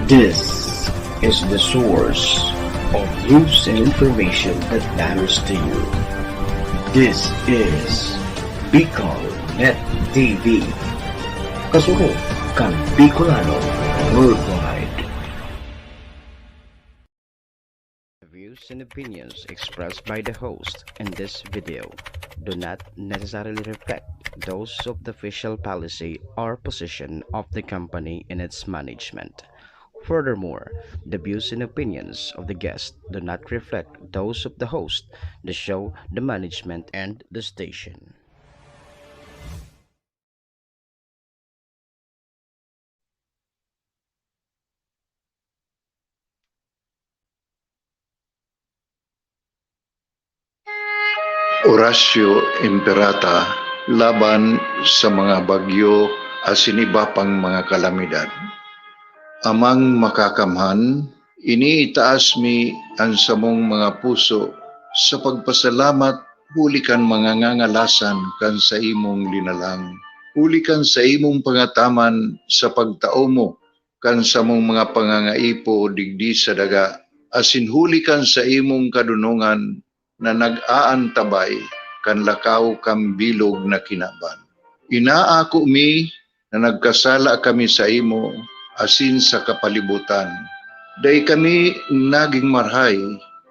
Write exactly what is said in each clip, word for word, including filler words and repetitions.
This is the source of news and information that matters to you. This is Bicol Net T V. Kasurog kan Bicolano worldwide. The views and opinions expressed by the host in this video do not necessarily reflect those of the official policy or position of the company in its management. Furthermore, the views and opinions of the guest do not reflect those of the host, the show, the management, and the station. Horacio Imperata laban sa mga bagyo asin iba pang mga kalamidad. Amang Makakamhan, iniitaas mi an samong mga puso sa pagpasalamat huli kan mga ngangalasan kan saimong linalang, huli kan saimong pangataman sa pagtao mo kan samong mga pangangaipo digdi sa daga, asin huli kan saimong kadonongan na nag-aantabay kan lakaw kan bilog na kinaban. Inaako mi na nagkasala kami saimo asin sa kapalibutan. Dai kami nagin marahay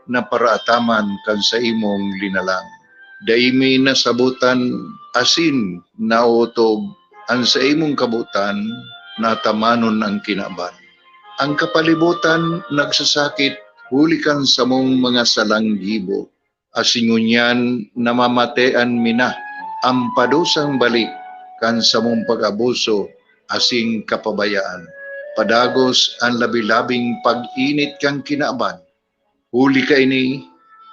na paraataman kan saimong linalang. Dai mi nasabotan asin naotob an saimong kabotan na atamanon an kinaban. An kapalibotan nagsasakit huli kan samong mga salang gibo, asin ngunyan namamatean mi na an padusang balik kan samong pag-abuso asin kapabayaan. Padagos an labi-labing pag-init kan kinaban. Huli kaini,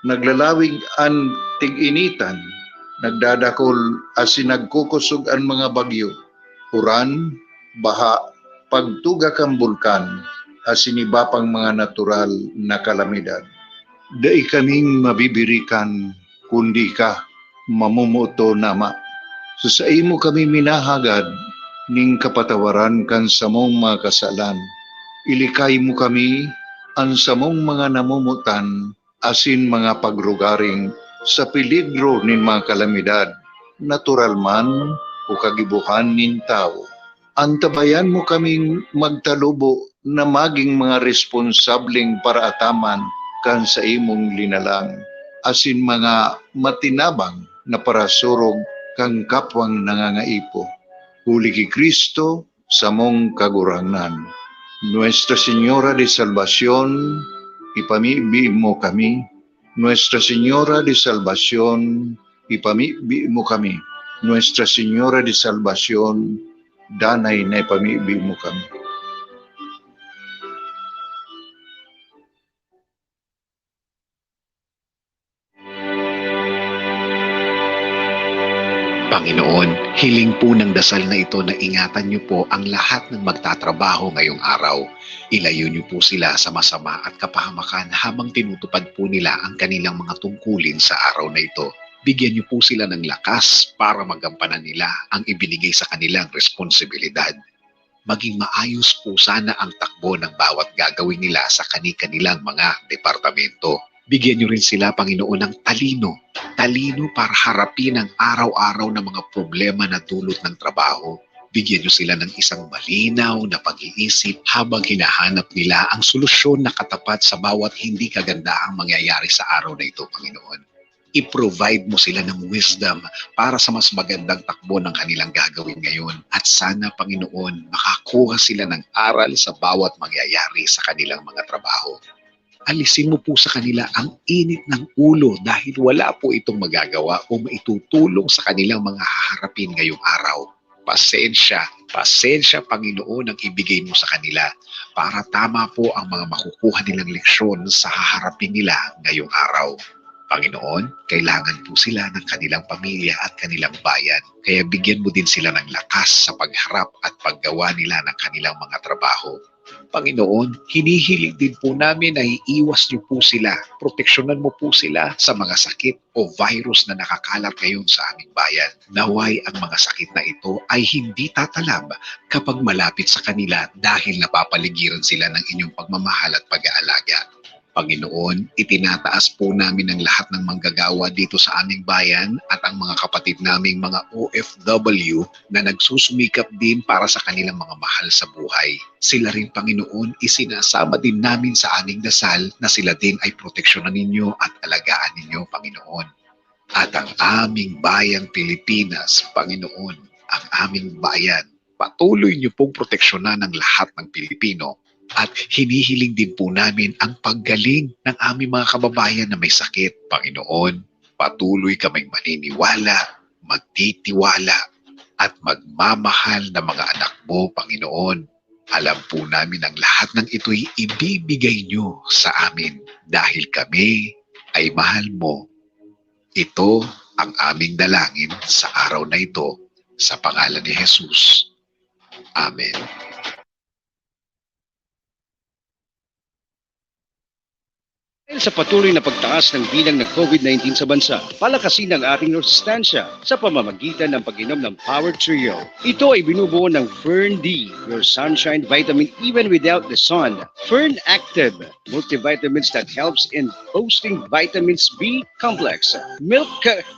naglalawig an tig-initan, nagdadakol asin nagkukosog an mga bagyo, uran, baha, pagtuga kan bulkan, asin iba pang mga natural na kalamidad. Dai kaming mabibirikan, kundi ika, mamomoton, Ama. Sa saimo kami minahagad nin kapatawaran kan samong mga kasalan. Ilikay mo kami, an samong mga namomotan, asin mga pagrugaring sa peligro nin mga kalamidad, natural man o kagibohan nin tawo. Antabayan mo kaming magtalubo na magin mga responsableng paraataman kan saimong linalang, asin mga matinabang na parasurog kan kapwang nangangaipo. Huli ki Cristo, samong Kagurangnan. Nuestra Señora de Salvacion, ipamibi mo kami. Nuestra Señora de Salvacion, ipamibi mo kami. Nuestra Señora de Salvacion, danay na ipamibi mo kami. Panginoon, hiling po ng dasal na ito na ingatan niyo po ang lahat ng magtatrabaho ngayong araw. Ilayo niyo po sila sa masama at kapahamakan habang tinutupad po nila ang kanilang mga tungkulin sa araw na ito. Bigyan niyo po sila ng lakas para magampanan nila ang ibinigay sa kanilang responsibilidad. Maging maayos po sana ang takbo ng bawat gagawin nila sa kani-kanilang mga departamento. Bigyan niyo rin sila, Panginoon, ng talino. Talino para harapin ang araw-araw na mga problema na dulot ng trabaho. Bigyan niyo sila ng isang malinaw na pag-iisip habang hinahanap nila ang solusyon na katapat sa bawat hindi kagandahang mangyayari sa araw na ito, Panginoon. I-provide mo sila ng wisdom para sa mas magandang takbo ng kanilang gagawin ngayon. At sana, Panginoon, makakuha sila ng aral sa bawat mangyayari sa kanilang mga trabaho. Alisin mo po sa kanila ang init ng ulo dahil wala po itong magagawa o maitutulong sa kanilang mga haharapin ngayong araw. Pasensya, pasensya, Panginoon, ang ibigay mo sa kanila para tama po ang mga makukuha nilang leksyon sa haharapin nila ngayong araw. Panginoon, kailangan po sila ng kanilang pamilya at kanilang bayan. Kaya bigyan mo din sila ng lakas sa pagharap at paggawa nila ng kanilang mga trabaho. Panginoon, hinihiling din po namin na iiwas niyo po sila, proteksyonan mo po sila sa mga sakit o virus na nakakalat ngayon sa aming bayan. Naway ang mga sakit na ito ay hindi tatalam kapag malapit sa kanila dahil napapaligiran sila ng inyong pagmamahal at pag-aalaga. Panginoon, itinataas po namin ang lahat ng manggagawa dito sa aming bayan at ang mga kapatid naming mga O F W na nagsusumikap din para sa kanilang mga mahal sa buhay. Sila rin, Panginoon, isinasama din namin sa aming dasal na sila din ay proteksyonan ninyo at alagaan ninyo, Panginoon. At ang aming bayang Pilipinas, Panginoon, ang aming bayan, patuloy niyo pong proteksyonan ang lahat ng Pilipino. At hinihiling din po namin ang paggaling ng aming mga kababayan na may sakit, Panginoon. Patuloy kaming maniniwala, magtitiwala, at magmamahal na mga anak mo, Panginoon. Alam po namin ang lahat ng ito'y ibibigay niyo sa amin dahil kami ay mahal mo. Ito ang aming dalangin sa araw na ito, sa pangalan ni Jesus. Amen. Dahil sa patuloy na pagtaas ng bilang ng COVID nineteen sa bansa, palakasin ang ating resistensya sa pamamagitan ng pag-inom ng Power Trio. Ito ay binubuo ng Fern D, your sunshine vitamin even without the sun. Fern Active, multivitamins that helps in boosting vitamins B complex. Milk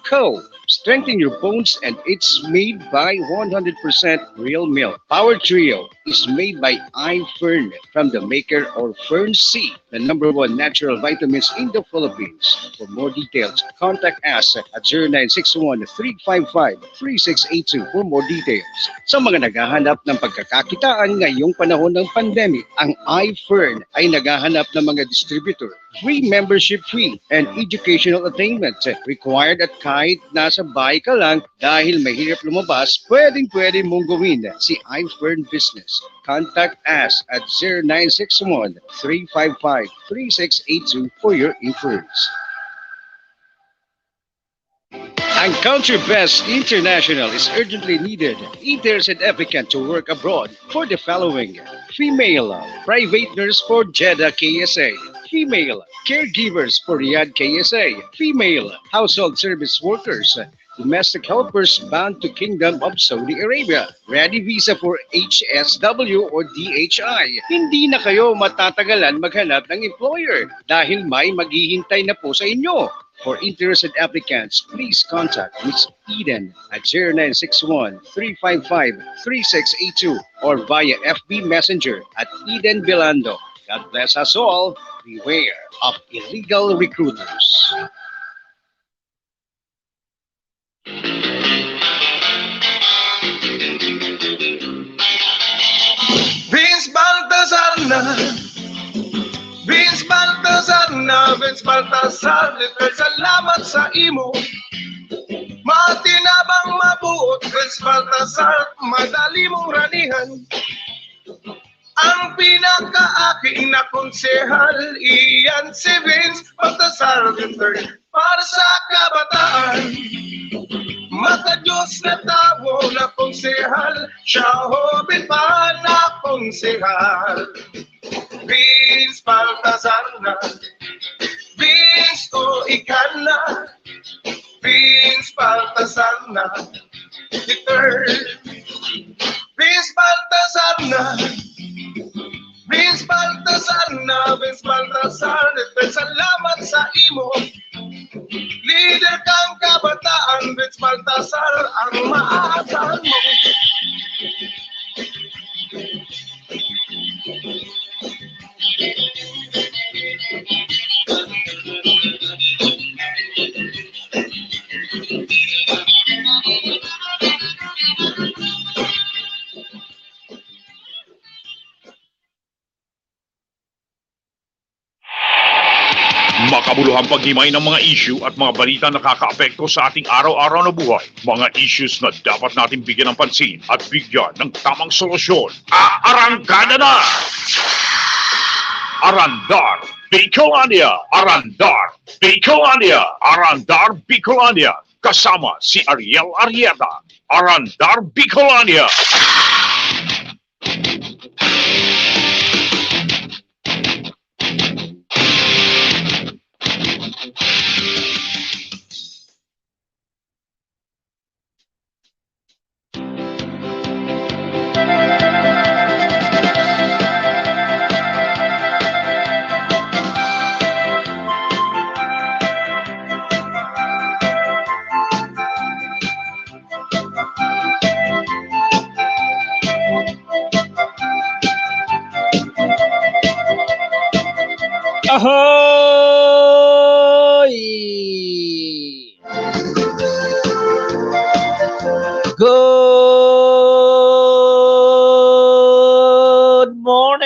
Co, strengthen your bones and it's made by one hundred percent real milk. Power Trio is made by iFern from the maker or Fern C, the number one natural vitamins in the Philippines. For more details, contact us at zero nine six one, three five five, three six eight two for more details. Sa mga naghahanap ng pagkakakitaan ngayong panahon ng pandemic, ang iFern ay naghahanap ng mga distributor. Free membership fee and educational attainment required at kahit nasa bahay ka lang dahil mahirap lumabas, pwedeng-pwede mong gawin si iFern Business. Contact us at zero nine six one, three five five, three six eight two for your inquiries. Ang Country Best International is urgently needed, interested applicant to work abroad for the following: female, private nurse for Jeddah K S A, female, caregivers for Riyadh K S A, female, household service workers, domestic helpers bound to Kingdom of Saudi Arabia, ready visa for H S W or D H I. Hindi na kayo matatagalan maghanap ng employer dahil may maghihintay na po sa inyo. For interested applicants, please contact Miss Eden at zero nine six one, three five five, three six eight two or via F B Messenger at Eden Belando. God bless us all. Beware of illegal recruiters. Vince Baltazar na. Vince Baltazar na, Vince Baltazar, Luther, salamat sa imo. Matinabang mabuot, Vince Baltazar, madali mong ranihan. Ang pinakaaki na konsehal, iyan si Vince Baltazar the third. Para sa kabataan, maka-Diyos na tawo na konsehal, siya hoben pa na konsehal. Vince Baltazar na, Vince o ikan na, Vince Baltazar na, the third. Vince Baltazar na, Vince Baltazar na, Vince Baltazar, the third. Salamat sa imo. Leader kang kabataan, Vince Baltazar, ang maaasahan mo. Makabuluhang paghimay ng mga issue at mga balita na nakakaapekto sa ating araw-araw na buhay. Mga issues na dapat nating bigyan ng pansin at bigyan ng tamang solusyon. Aarangkada na! Arandar Bicolania! Arandar Bicolania! Arandar Bicolania! Kasama si Ariel Arrieta. Arandar Bicolania! Ahoy! Good morning!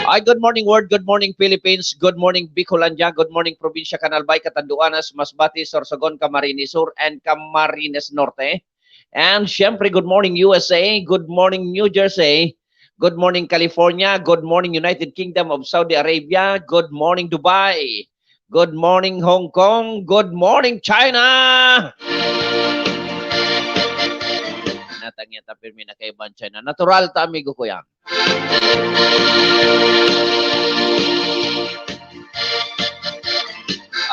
Ay, good morning, world. Good morning, Philippines. Good morning, Bicolandia. Good morning, Probinsya Can Albay, Catanduanes, Masbate, Sorsogon, Camarines Sur, and Camarines Norte. And syempre, good morning, U S A. Good morning, New Jersey. Good morning, California. Good morning, United Kingdom of Saudi Arabia. Good morning, Dubai. Good morning, Hong Kong. Good morning, China. Natang yata pirmi na kaiban China. Natural ta, amigo ko yan.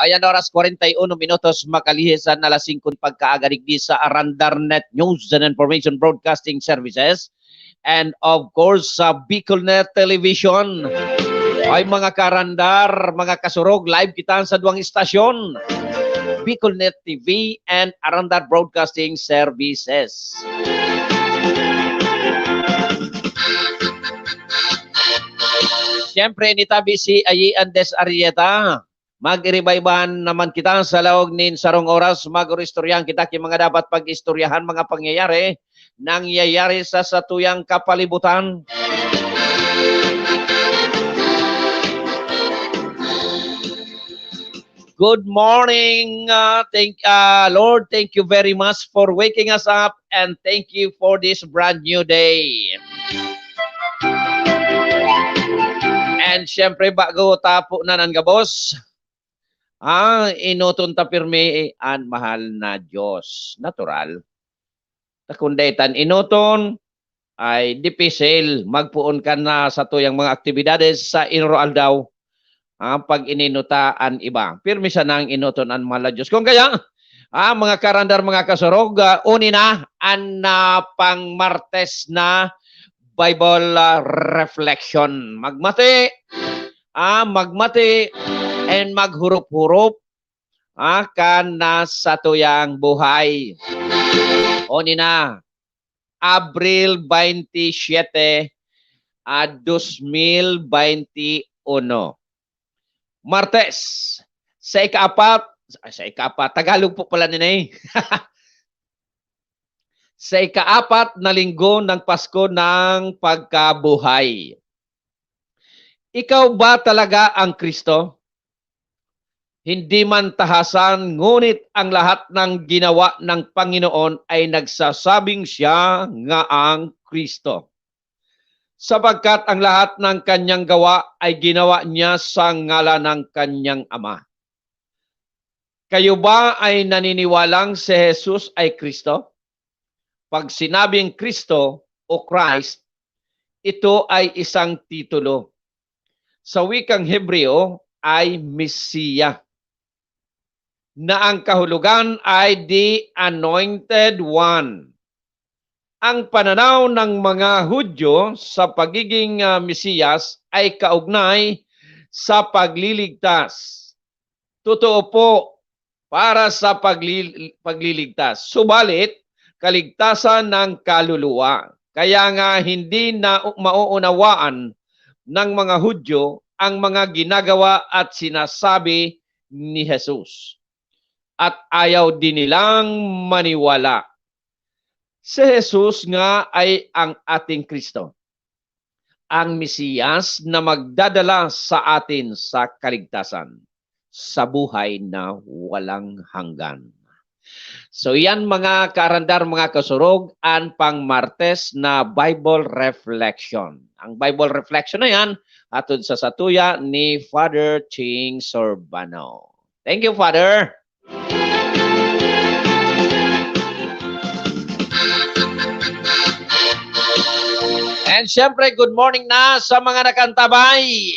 Ayan, oras kwarenta y uno minutos, makalihis an alas singko pagkaaga digdi sa Arandar Net News and Information Broadcasting Services. And of course, sa Bicolnet Television. Ay, mga karandar, mga kasurog, live kita sa duwang istasyon. Bicolnet T V and Arandar Broadcasting Services. Siyempre, nitabi si Ayi Andes Arrieta. Mag-iribaybahan naman kita sa laog nin sarong oras. Mag-oristoryahan kita ki mga dapat pag-istoryahan, mga pangyayari, nangyayari sa satuyang kapalibutan. Good morning, uh, thank, uh, Lord. Thank you very much for waking us up, and thank you for this brand new day. And syempre, bago tapo na nan gabos, ah, enoton ta pirmi an mahal na Diyos. Natural. Ta kun dai ta enoton, ay dipisil magpoon kan satuyang mga aktibidades sa inoro-aldaw, ah, pag inenota an iba. Pirmi sanang enoton an mahal na Diyos. Kung kaya, ah, mga karandar, mga kasurog, ah, uni na an, ah, pang-Martes na Bible, ah, reflection. Magmati, ah, magmati, and maghurop-hurop, ah, kan, ah, satuyang buhay. Uni na, Abril baynte siyete, ah, dos mil baynte uno. Martes, sa ikaapat, ay, sa ikaapat, Tagalog po pala nini. Sa ikaapat na linggo ng Pasko ng Pagkabuhay. Ikaw ba talaga ang Kristo? Hindi man tahasan, ngunit ang lahat ng ginawa ng Panginoon ay nagsasabing siya nga ang Kristo. Sapagkat ang lahat ng kanyang gawa ay ginawa niya sa ngalan ng kanyang Ama. Kayo ba ay naniniwalang si Jesus ay Kristo? Pag sinabing Kristo o Christ, ito ay isang titulo. Sa wikang Hebreo ay Mesiya, na ang kahulugan ay the Anointed One. Ang pananaw ng mga Hudyo sa pagiging, ah, Mesiyas ay kaugnay sa pagliligtas. Totoo po, para sa pagli-, pagliligtas. Subalit, kaligtasan ng kaluluwa. Kaya nga hindi na mauunawaan ng mga Hudyo ang mga ginagawa at sinasabi ni Jesus. At ayaw din nilang maniwala. Si Jesus nga ay ang ating Kristo, ang Mesiyas na magdadala sa atin sa kaligtasan, sa buhay na walang hanggan. So yan, mga kaarandar, mga kasurog, an pang-Martes na Bible Reflection. Ang Bible Reflection na yan, hatod sa satuya ni Father Ching Sorbano. Thank you, Father. And syempre, good morning na sa mga nakantabay.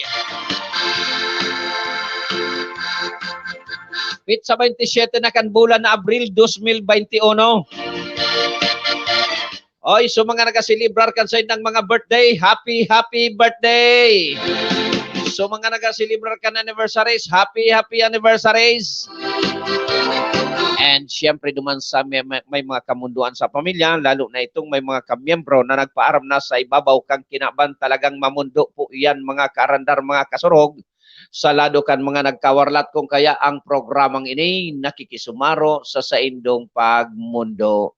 Petsa baynte siyete na kan bulan na Abril, dos mil baynte uno. Oy, so mga nagaselebrar kan saindang mga birthday, happy, happy birthday! So mga nagaselebrar kan anniversaries, happy, happy anniversaries! And siyempre duman sa may, may, may mga kamunduan sa pamilya, lalo na itong may mga kamiyembro na nagpaaram na sa ibabaw kang kinaban, talagang mamundo po iyan, mga kaarandar, mga kasurog, sa lado kan mga nagkawarlat, kung kaya ang programang ini nakikisumaro sa saindong pagmundo.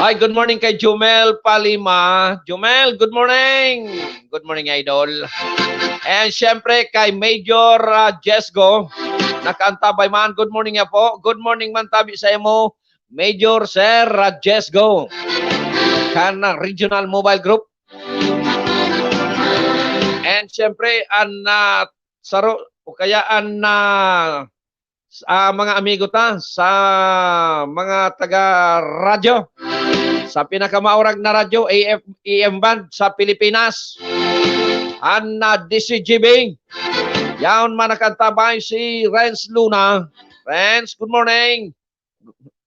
Ay, good morning kay Jumel Palima. Jumel, good morning. Good morning, idol. And syempre kay Major, ah, Jesgo. Nakaantabay man. Good morning niya po. Good morning man tabi sa imo, Major Sir, ah, Jesgo. Kan, ah, Regional Mobile Group. And syempre, an, ah, saro, o kaya an, ah, s-, ah, mga amigo ta sa mga taga radyo, sa pinakamaurag na radyo, A F, A M band sa Pilipinas, an, ah, D C G B. Yaon man, nakaantabay si Renz Luna. Renz, good morning.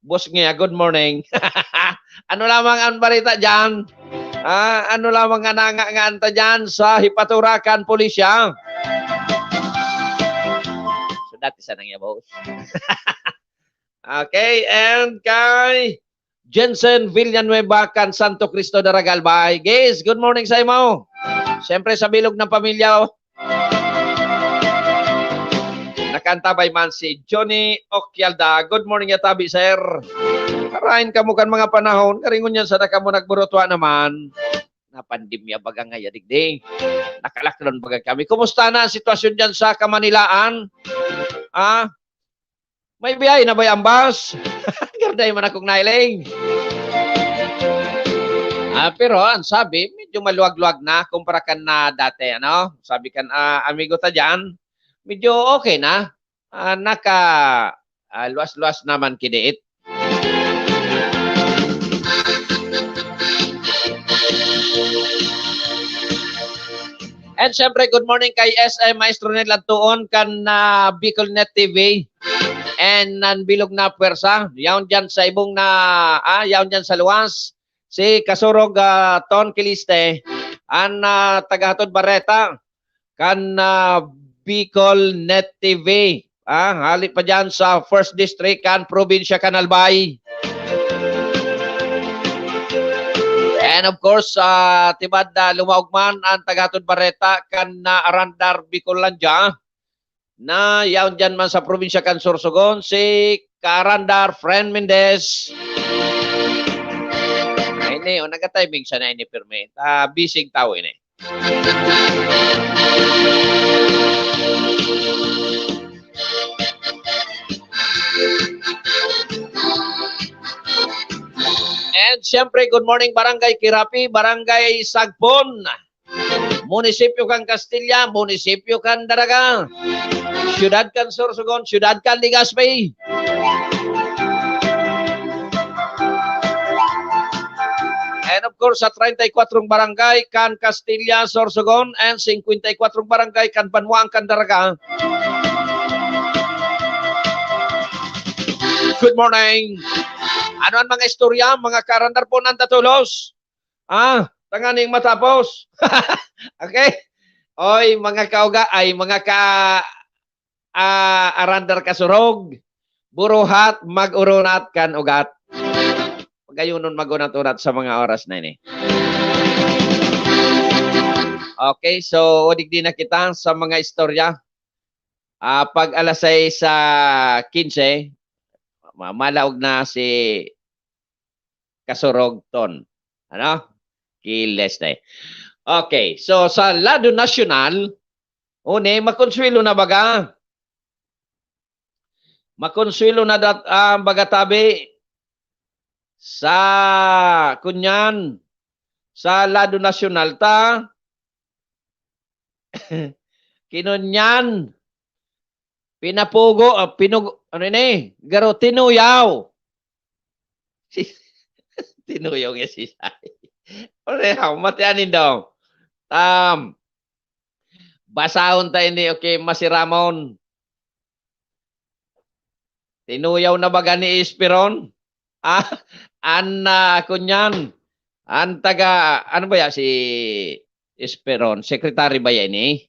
Boss niya, good morning. Ano lamang ang balita diyan? Ah, ano lamang nga nanga-, nga anta diyan sa hipaturakan pulisya? So, dati sa nang iya, boss. Okay, and kay Jensen Villanueva kan Santo Cristo, Daraga, Albay. Guys, good morning sa imo. Siyempre sa bilog ng pamilya, oh. Nakaantabay man si Johnny Okyalda. Good morning, ya tabi, sir. Karain kamo kan mga panahon, karingon yan, sa da kamo nagburutwa naman. Na pandemya baga ngaya digdi. Nakalaklon baga kami. Kumusta na ang sitwasyon diyan sa Kamanilaan? Ah, may biyahe na ba ang bus? Garday man akong nailing. Ah, pero ang sabi, medyo maluwag-luwag na kumpara kan na dati, ano? Sabi kan, ah, amigo ta diyan, medyo okay na. Ah, naka, ah, luwas-luwas naman kiniit. And syempre, good morning kay S M Maestro Ned Lantuon kan, ah, Bicol Net T V. And nan bilog na pwersa, yaon diyan sa ibong na, ah, yaon diyan sa luwas, si Kasurog, ah, Ton Kiliste, an, ah, tagahatod bareta kan, ah, Bicol Net T V. Ah, hali pa diyan sa First District kan probinsya kan Albay. And of course, ah, tibad na lumaog man ang tagahatod bareta kan, ah, Arandar, Bicolandia, na yaon diyan man sa probinsya kan Sorsogon, si Karandar Fren Mendez. Ay, ini, oh, nagka-timing siya na ini, pirmi. Ah, bising tao ini. And siyempre, good morning, Barangay Kirapi, Barangay Sagpon, munisipyo kan Castilla, munisipyo kan Daraga, siyudad kan Sorsogon, siyudad kan Legazpi. And of course, sa treinta y cuatro barangay kan Castilla, Sorsogon, and cincuenta y cuatro barangay kan Banwaan kan Daraga. Good morning. Ano ang mga istorya, mga karandar po ng Tatulos? Ah, tanganing matapos. Okay? Oy, mga kauga, ay, mga ka-, ah, arandar kasurog, buruhat, mag-urunat kan ugat. Pagayonon mag-unat-unat sa mga oras na ini. Okay, so, digdi na kita sa mga istorya. Ah, pag alas sais sa kinse, ma-, malaog na si Kasurog Ton. Ano? Kileste. Okay, so sa lado nasyonal, o ni, makonsuelo na baga? Makonsuelo na dat-, ah, baga tabi sa kunyan, sa lado nasyonal ta, kinunyan, pinapugo, ah, pinug-, ano ini? Garo, tinuyaw. Si, tinuyaw nga si Sai. Pareho, matianin daw. Um, basahon ta ini, okay, masiramon. Tinuyaw na baga ni Esperon? Ah, an, ah, kunyan, an taga, ano ba ya, si Esperon? Secretary ba yan eh?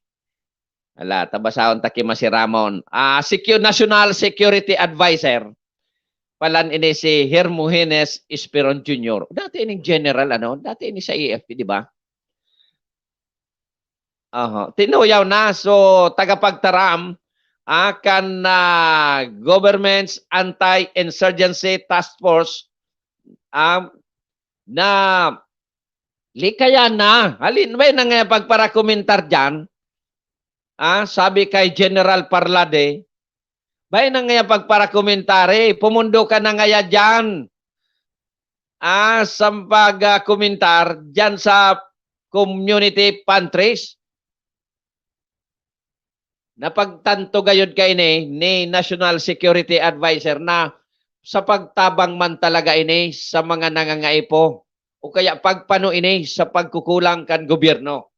Ala, tabasahon ta ki Masiramon. Ah, secu-, National Security Advisor. Palan ini si Hermogenes Esperon Junior. Dati ining general, ano? Dati ini sa A F P, di ba? Aha. Tinuyaw na. So, tagapagtaram, ah, kan, ah, government's anti-insurgency task force, ah, na likayan na. Halin, may nang, eh, pagparakomentar dyan. Ah, sabi kay General Parlade, bay na ngaya pagparakomentari, pumundo ka na ngaya dyan. Ah, sa pag, ah, komentar dyan sa community pantries. Napagtanto gayod kaini ni National Security Advisor na sa pagtabang man talaga ini sa mga nangangaipo o kaya pagpano ini sa pagkukulang kan gobyerno.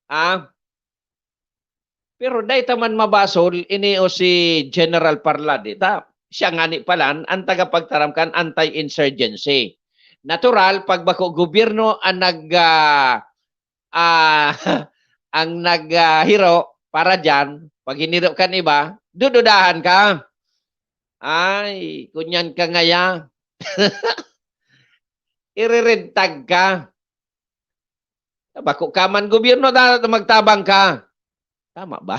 Ah, pero dai ta man mabasol ini o si General Parlade ta siya ngani palan an tagapagtaram kan anti-insurgency. Natural, pag bako gobyerno ang nag, ah, ah, ang nag, ah, hiro para diyan, pag hiniro kan iba, dududahan ka. Ay, kunyan ka ngaya. Iririntag ka. Bako ka man gobyerno, dapat magtabang ka. Tama ba?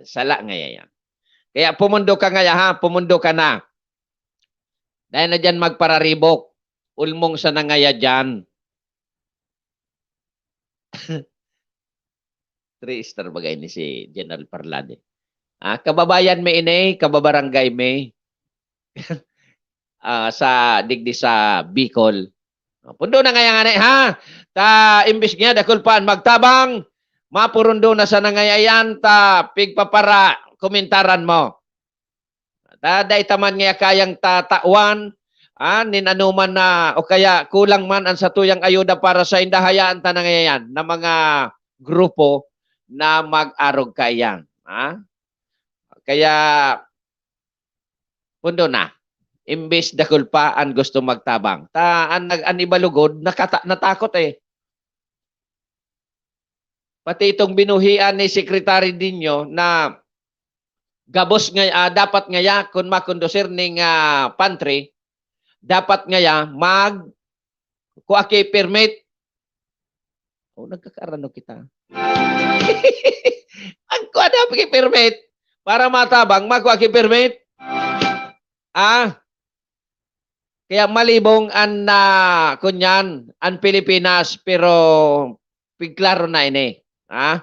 Sala ngaya yan. Kaya pumundo ka ngaya, ha? Pumundo ka na. Dahil na dyan magpararibok. Ulmong sa nangaya dyan. Three star bagay ni si General Parlade. Ah, kababayan mi ini, kababarangay mi. Ah, sa digdi sa Bicol. Pundo na ngaya ngani, ha? Ta imbis niya dakul pa an magtabang, mapurundo na sana ngaya yan, ta pigpapara komentaran mo. Ta dai ta man ngaya kayang tatawan, ah, nin anoman na o kaya kulang man an satuyang ayuda para sa inda, hayaan ta na ngaya yan na mga grupo na mag-arog kaiyan, ha? Kaya pundo na. Imbes dakul pa an gusto magtabang. Ta an nag-, an iba lugod nakata-, natakot, eh. Pati itong binuhian ni Secretary Dinho na gabos nga, ah, dapat ngaya kun makondusir ning, ah, pantry, dapat ngaya mag-, kua ki permit. O, nagkakaarano kita. Magkua daw ki permit para matabang, magkua ki permit. Ah, kaya malibong an, ah, kunyan, an Pilipinas, pero pigklaro na ini, ha?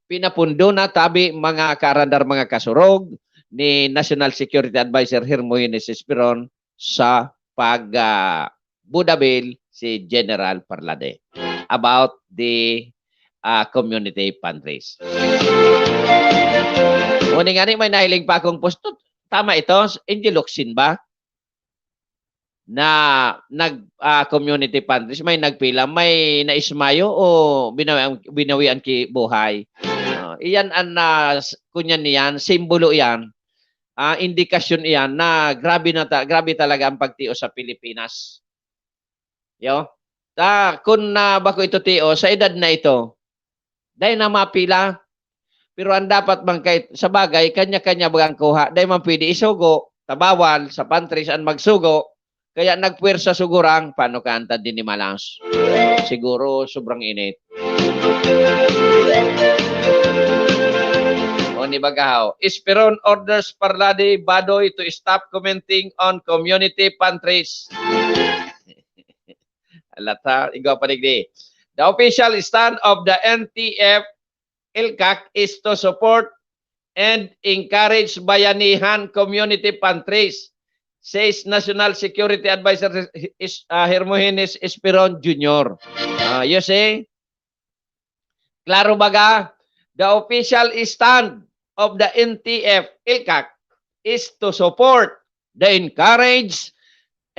Pinapundo na tabi, mga kaarandar, mga kasurog, ni National Security Advisor Hermogenes Esperon sa pag, ah, budabil si General Parlade about the, ah, community pantries. Ngunit ngani may nahiling pa akong post. Tama ito, Angel Locsin ba? Na nag, ah, community pantries, may nagpila, may naismayo o binawian, binawian ki buhay? Ah, iyan an, ah, s-, kunyan niyan, simbolo iyan, ah, indikasyon iyan na grabe na ta-, grabe talaga ang pagtios sa Pilipinas. Yo? Ta, kun na bako ito tios, sa edad na ito, dai na mapila. Pero ang dapat man kay, sa bagay, kanya-kanya bagang kuha. Dai man pwede isugo, tabawal, sa pantries an magsugo. Kaya nagpuwersa sugurang, paano ka antad din ni Malas? Siguro, sobrang init. O ni Bagahaw, Esperon orders Parlade Badoy to stop commenting on community pantries. Alata, igwa pa digdi. The official stand of the N T F, ELCAC is to support and encourage Bayanihan community pantries, says National Security Advisor is, ah, Hermogenes Esperon Junior. Ah, you see? Klaro baga? The official stand of the N T F ELCAC is to support the encourage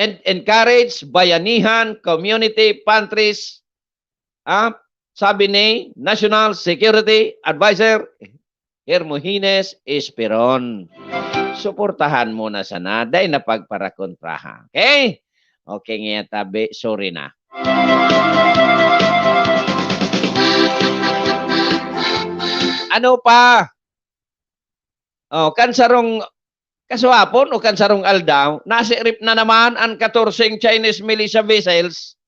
and encourage Bayanihan community pantries, ah, sabi ni National Security Advisor Hermogenes Esperon. Suportahan mo na sana, dai na pagparakontraha. Okay? Okay, ngaya tabi, sorry na. Ano pa? Oh, kan sarong kasuhapon o kan sarong aldaw, nasirip na naman an katorseng Chinese militia vessels,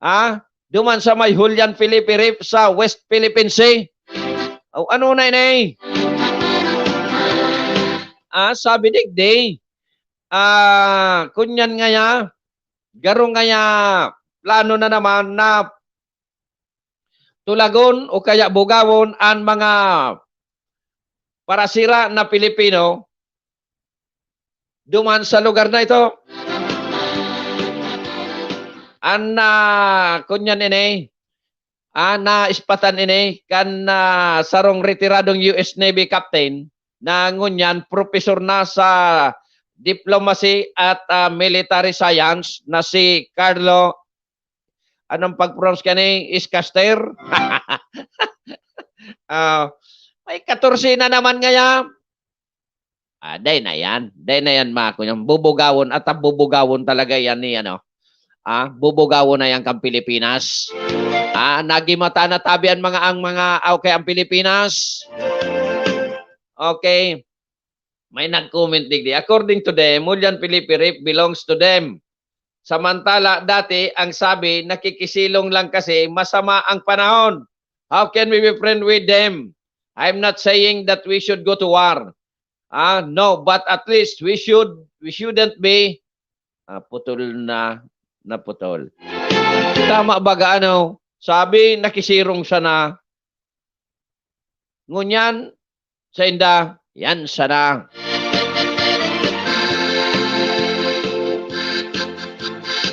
ah, duman sa may Julian Felipe Reef sa West Philippine Sea. O, ano na ini? Ah, sabi digdi, ah, kunyan ngaya, garo ngaya plano na naman na tulagon o kaya bugawon an mga parasira na Pilipino duman sa lugar na ito. An, ah, kunyan ini, ah, naispatan ini kan, ah, sarong retiradong U S Navy captain na ngunyan professor na sa diplomacy at, ah, military science na si Carlo, anong pag-pronounce kani? Iscaster? Ah, may katorse na naman ngaya. Ah, dai na yan. Dai na yan, mga kunyang. Bubugawon at bubugawon talaga yan ni, ano, ah, bubugawon na yan kang Pilipinas. Ah, nagimata na tabi an mga, ang mga, ah, okay, ang Pilipinas. Okay. May nag-comment digdi, "According to them, Julian Felipe Reef belongs to them. Samantala, dati, ang sabi, nakikisilong lang kasi masama ang panahon. How can we be friend with them? I'm not saying that we should go to war. Ah, no, but at least we should, we shouldn't be," ah, putol na, naputol. Tama baga, ano? Sabi, nakisirong sana. Ngunyan, sainda, yan sana.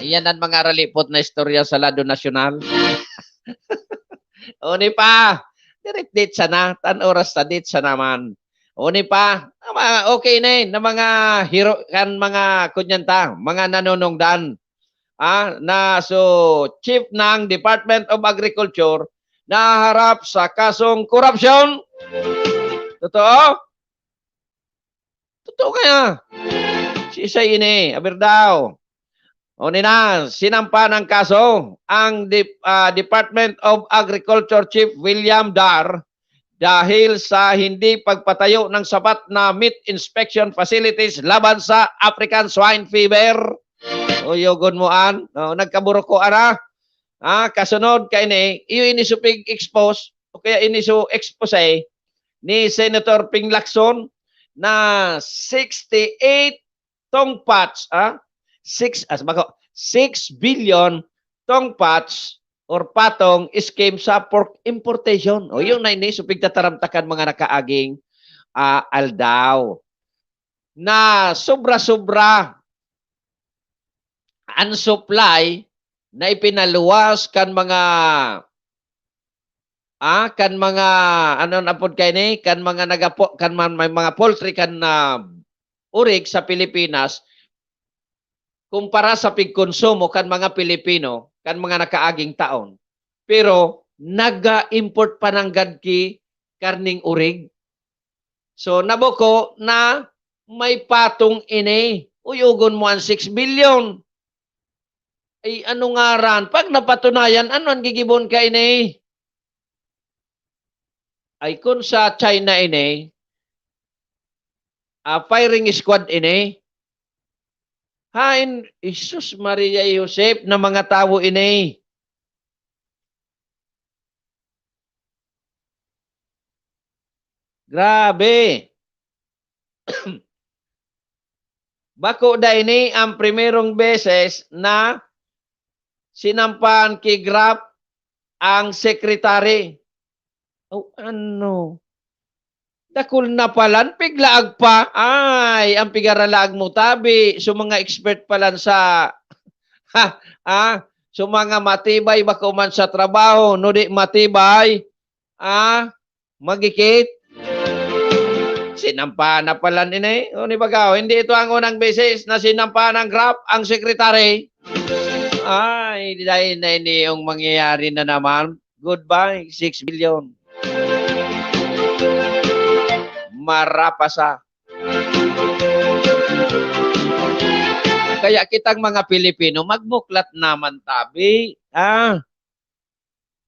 Yan ang mga ralipot na istorya sa lado nasyonal. O, ni pa, dirit-dit sana, tan oras ta dit sana man. O, ni pa, ama, okay na yun, na mga hero, kan mga kunyanta, mga nanunungdan. Ah, na so, chief ng Department of Agriculture naharap sa kasong korupsyon. Totoo? Totoo kaya? Siisay ini? Aber daw. O, nina, sinampa ng kaso ang Dep-, ah, Department of Agriculture Chief William Dar dahil sa hindi pagpatayo ng sapat na meat inspection facilities laban sa African Swine Fever. O, yugon mo an, no, nagkaburuko, ara. Ah, kasunod kaini, iyo ini so pig-expose, o kaya ini so expose ni Senator Ping Lacson na sixty-eight tongpats, ah, six, as bako, six billion tongpats or patong scheme sa pork importation. O, yun na ini, so pigtataramtakan mga nakaaging, ah, aldaw. Na sobra-sobra an supply na ipinaluwas kan mga, ah, kan mga, ano na pod kaini, kan mga nagapo-, kan man-, may mga poultry kan, ah, urig sa Pilipinas kumpara sa pigkonsumo kan mga Pilipino kan mga nakaaging taon. Pero naga-import pa nanggad ki karning urig. So, nabuko na may patong ini. Uy, yugon mo an six billion. Ay, ano ngaran? Pag napatunayan, ano an gigibon kaini? Ay, kun sa China ini, ah, firing squad ini. Hain, Jesus, Maria, Josep na mga tawo ini. Grabe. Bako da ini ang primerong beses na sinampahan ki Grab ang secretary. O ano? Dakul na palan, piglaag pa. Ay, ang pigaralaag mo, tabi. So, mga expert palan sa, ha, ah, so, mga matibay bako man sa trabaho, no di matibay, ah, magikit. Sinampahan na palan ini. O, ni baga, o, hindi ito ang unang beses na sinampahan ng Grab ang secretary. Ay, dahil na ini yung mangyayari na naman. Goodbye, six billion. Marapasa. Kaya kitang mga Pilipino, magmuklat naman tabi. Ah,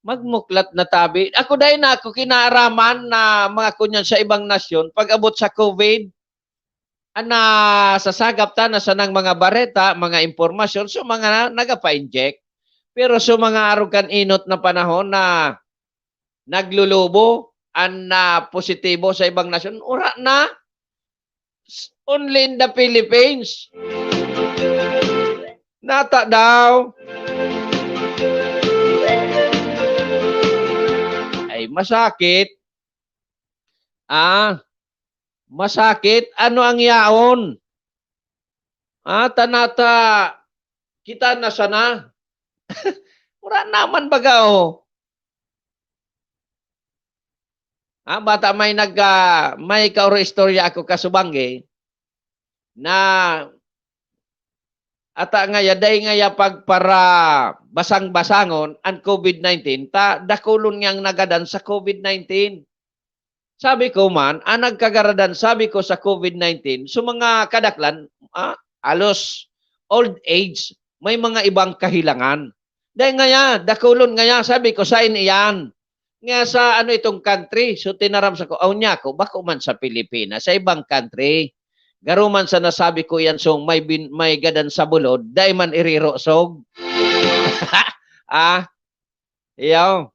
Magmuklat na tabi. Ako dai na ako kinaaraman na mga kunyan sa ibang nasyon, pag-abot sa COVID, an nasasagap ta na sanang mga bareta, mga impormasyon, so mga nagapa-inject. Pero so mga arog kan inot na panahon na naglulubo, an, ah, positibo sa ibang nasyon, ura na. S-, only in the Philippines. Nata daw. Ay, masakit. Ah, masakit. Ano ang yaon? Ah, tanata, kita na sana. Wala naman baga, oh. Ah, bata may nag, ah, may kaoro istorya ako kasubanggi na ata ngaya, dai ngaya pagpara basang-basangon an COVID nineteen, ta dakulon niyang nagadan sa COVID nineteen. Sabi ko man, ang nagkagaradan, sabi ko, sa COVID nineteen, so mga kadaklan, ah, halos old age, may mga ibang kahilangan. Dai ngaya, dakulon ngaya, sabi ko, sain iyan? Nga sa ano itong country? So tinaram sako, aw niya ako, bako man sa Pilipinas, sa ibang country. Garo man sa nasabi ko iyan, so may bin-, may gadan sa bulod, dai man irirosog. Ah, iyo.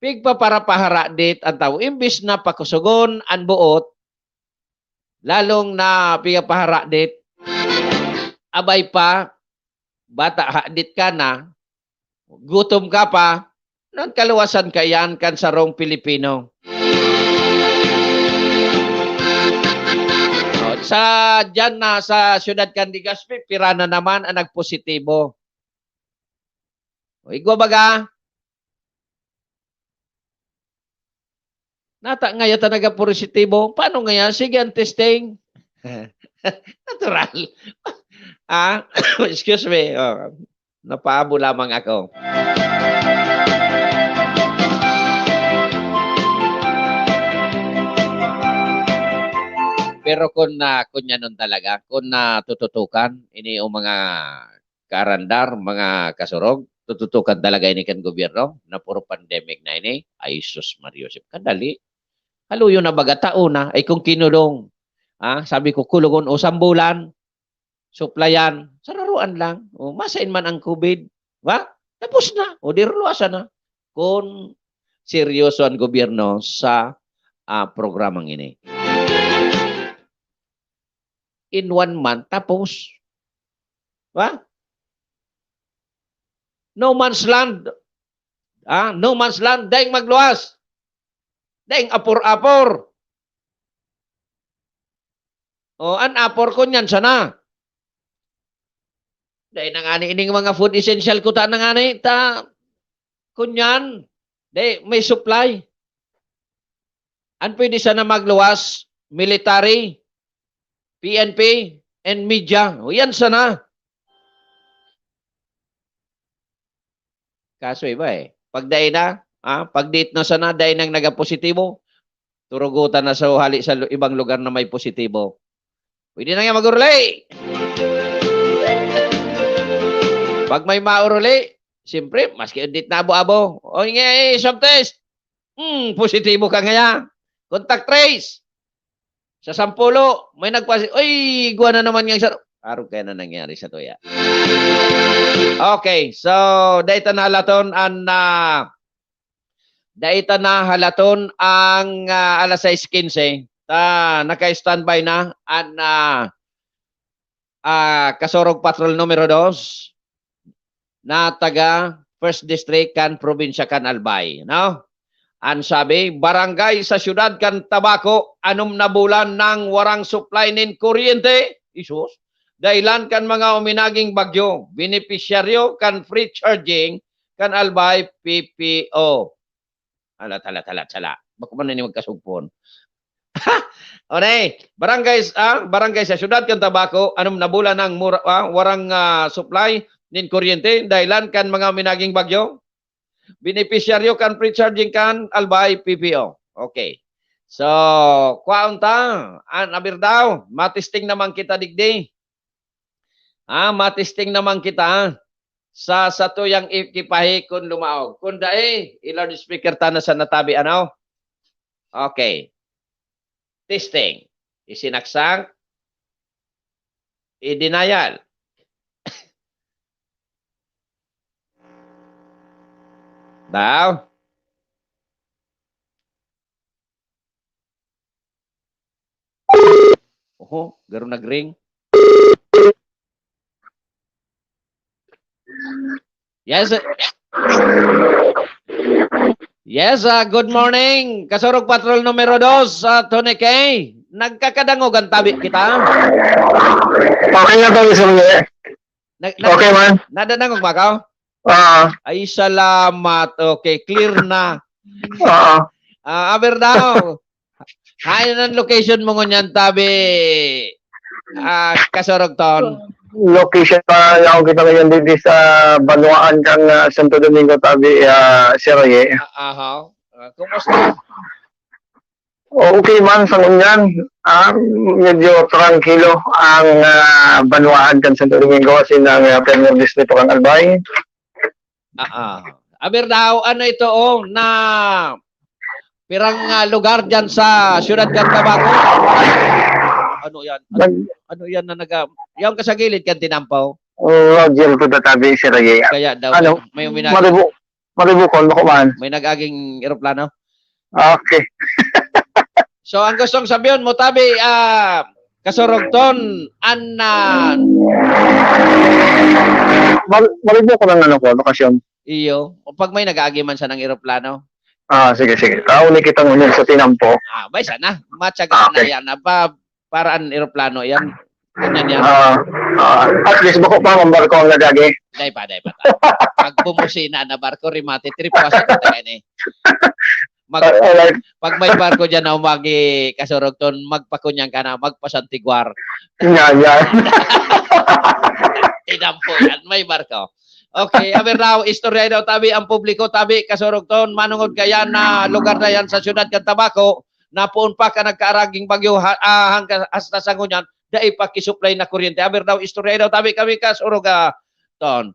Pigpaparapaharadit an tawo. Imbis na pakusogon an boot, lalong na pigpapaharadit. Abay pa, bata hadit ka na, gutom ka pa, nagkaluwasan kaiyan kan sarong Pilipino. O, sa, diyan na sa siyudad kan Legazpi, pira na naman ang nagpositibo. O, igwa baga? Nata ngaya ta nagapositibo. Paano ngaya? Sige ang testing. Natural. Ah, excuse me. Oh, napaabo lamang ako. Pero kung na, kung yan nun talaga, kung natututukan, ini yung mga kaarandar, mga kasurog, tututukan talaga ini kan gobyerno na puro pandemic na ini. Ay, sus, Mario Joseph, kadali. Haluyo na baga, tao na. Ay, kung kinulong, ah, sabi ko, kulungon o sambulan, suplayan, sararuan lang. O, masain man ang COVID, ba? Tapos na. O, di ruluwasan na. Kung seryoso ang gobyerno sa, ah, programang ini. In one month, tapos. Ba? No man's land. Ah, no man's land, daing magluwas. Daing apor-apor. O, an apor ko niyan sana. Dai na ngani ining mga food essential ko ta na ngani, ta, kunyan, dai, may supply. An pwede sana magluwas, military, P N P, and media. O, yan sana. Kaso iba eh. Pag dai na, ah, pag diit na sana, dai nang nagapositibo, turugutan na sa hali sa lu-, ibang lugar na may positibo. Pwede na nga mag-uruli. Pag may mauruli, siyempre, maski diit na abo-abo. O nga eh, swab test. Hmm, positibo ka ngaya. Contact trace. Sa Sampulo, may nagpasi-, "Uy, igwa na naman nga isa." Arog kaya na nangyari sa tuya. Okay, so, dai ta nahalaton an, ah, dai ta nahalaton ang, ah, alas sais quince. Ta, naka-standby na an, ah, ah, Kasurog Patrol numero dos na taga First District kan probinsya kan Albay, no? An sabi, barangay sa siyudad kan Tabaco, anom na bulan nang warang supply nin kuryente. Isus, dahilan kan mga uminaging bagyo, benepisyaryo kan free charging kan Albay P P O. Halat, halat, halat, sala. Bako man na ini magkasugpon. O, ne, barangay, ah, barangay sa siyudad kan Tabaco, anom na bulan nang mura-, ah, warang, ah, supply nin kuryente dahilan kan mga minaging bagyo. Benepisyaryo kan free charging kan Albay P P O. Okay. So, kwaon ta, an aber daw, matesting naman kita digdi. Ah, matesting naman kita, ah. sa satuyang ekipahe kun lumaog. Kun dai, i-loudspeaker ta na sa natabi, ano? Okay. Testing. Isinaksak. I-denial. Daw. Oho, garo nag-ring. Yes. Yes, ah, good morning. Kasurog Patrol numero dos, ah, Tony K. Nagkakadangog an tabi kita. Okay na to, Sir Ye. Nag, nag, Okay, man. Nadadangog ba ka? Ah, Ay, salamat. Okay, clear na. Oo. Ah, aber daw. Hain an location mo ngunyan, tabi, ah, Kasurog Ton? Location pa lang kita ngayon dito sa Banwaan kang ah, Santo Domingo, tabi, ah, Sir Ye. Ah, aha. Ah, kumusta? Okay man, sa ngunyan. Ah, medyo tranquilo ang ah, Banwaan kan Santo Domingo, asin ang uh, Premier Distrito kan Albay. Ah, ah. Aber daw, ano ito, oh, na pirang ah, lugar dyan sa siyudad kan Tabaco? Ano yan? Ano, Nag, ano yan na naga... Yung kasagilid kan tinampaw? Roger po tatabi, Sir Ye. Kaya daw, Ano? may, may, minag, Maribu, maribu ko, bako man. May nag-aging eroplano? Okay. So, ang gustong sabihin mo, tabi, ah, Kasurog Ton, an ah, Mar maribu ko ng ano ko, lokasyon. Iyo, o pag may nag-aagi man sa ng eroplano. Ah, sige, sige. Tao ni kita ngunyan sa tinampo. Ah, bay sana. Matyaga na Okay. Yan. Ah, pa, para an eroplano yan. Ganyan yan. Ah, ah, at least bako pa ang barko ang nagagi. Dai pa, dai pa. Pag bumusina na barko, rimate, trip pa sa kita yan eh. Mag, Ah, alright. Pag may barko dyan na umagi, Kasurog Ton, magpakunyan ka na, magpasantiguar. Yan, yan. Tinampo yan, may barko. Okay, aber daw, istorya daw, tabi, ang publiko, tabi, Kasurog Ton, manungod ka yan na lugar na yan sa siyudad kan Tabaco, na poon pa ka nagkaaraging bagyo ha, ah, hanggang hasta sa ngunyan, dai pa kisuplay na kuryente. Aber daw, istorya daw, tabi, kami, Kasurog, ah, Ton.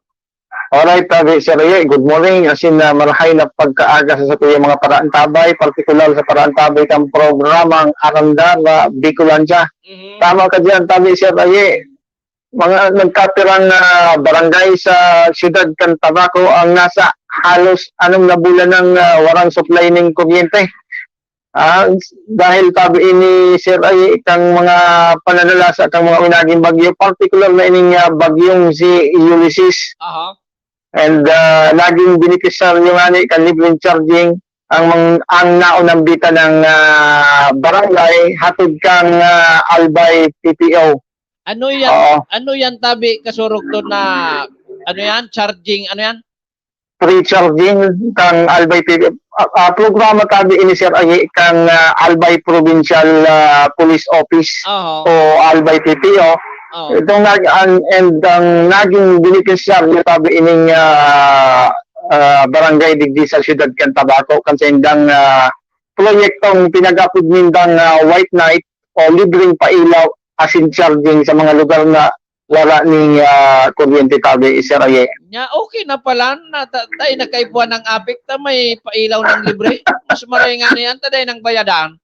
Alright, tabi, Sir Ye. Good morning. Asin na marahay na pagkaaga sa satuyang mga paraantabay, partikular sa paraantabay kang programang Arandara Bicolandia. Mhm. Tama ka diyan, tabi, Sir Ye. Mga nagkapirang ah, barangay sa siyudad kan Tabaco ang nasa halos anom na bulan nang ah, warang supply ning kuryente. Ah, dahil tabi ini, Sir, ay kang mga pananalasa kang mga winaging bagyo, partikular na ining ah, bagyong si Ulysses. Aha. And ah, naging benepisyaryo nga ni kan libreng charging ang mang, ang naunang bita ng ah, barangay hatod kang ah, Albay P P O. Ano yan? Oo. Ano yan, tabi, Kasurog Ton, na ano yan? Charging, ano yan? Free charging kang Albay P P O. Ah, ah, programa tabi ini, Sir, ay kang ah, Albay Provincial ah, Police Office Aha. O Albay P P O. Oh. Itong nag ang, and ang naging beneficiary tabi ining ah, ah, barangay digdi sa siyudad kan Tabaco kan sa indang ah, proyektong pinag-apod nindang ah, White Night o libreng pailaw asin charging sa mga lugar na wala ning ah, kuryente tabi, Sir Aye. Nya, okay na pala na ta, tayo nakaipuhan ng apik ta may pailaw ng libre. Mas maray nga na yan, ta dai nang bayadan.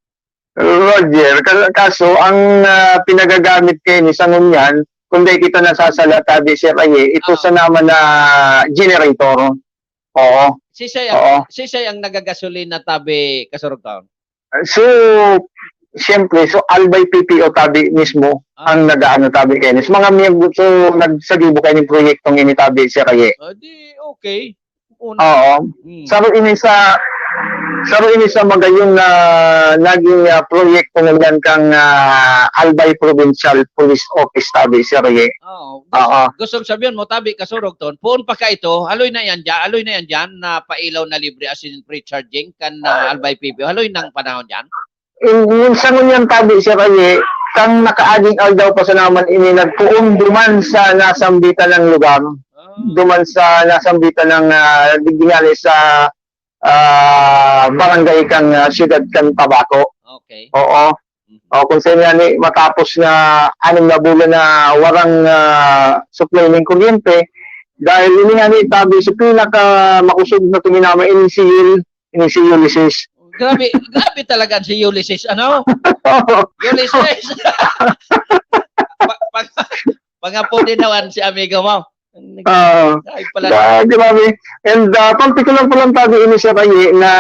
Roger, ka- kaso ang ah, pinagagamit kayo ni sa ngunyan, kung di kita nasasala tabi, Sir Aye, ito Ah. sa naman na generator. Oo. Sisay Oo. ang, sisay ang nagagasolina tabi, Kasurog Ton? So, siyempre, so Albay P P O tabi mismo Ah. ang nag-aano tabi kayo. So, mga miyembro, so, nagsagibo kayo ng proyektong ini tabi, Sir Aye. Ah, di, okay. Una. Oo. Hmm. Saro ini sa saro ini sa magayon na naging ah, proyekto ngunyan kang ah, Albay Provincial Police Office tabi, Sir Aye. Oo. Oo. Gusto sabihin mo, tabi, Kasurog Ton, poon pa ka ito, haloy na yan dyan, haloy na yan dyan, na pailaw na libre as in free charging kan ah, Albay P P O, haloy nang panahon dyan. In, minsan ngunyan tabi, Sir Aye, kang nakaaging aldaw pa sa naman ini nagpuon duman sa nasambitan ng lugar. Ah, Duman sa nasambitan ng ah, digdi nga ni sa ah, barangay kang ah, siyudad kan Tabaco. okay. Oo. Mhm. O kung sa nga ni matapos na anim na bulan na warang ah, supply ng kuryente, Dahil ini nga ni tabi sa pinaka makusog na tuminama, ini si Yul, ini si Ulysses. Grabe, grabe talaga si Ulysses, ano? Ulysses! pa, pa, pangapodinawan si amigo mo. Ah, Ay, pala. Ah, grabe. And ah, particular pa lang tabi ini sa Kaye na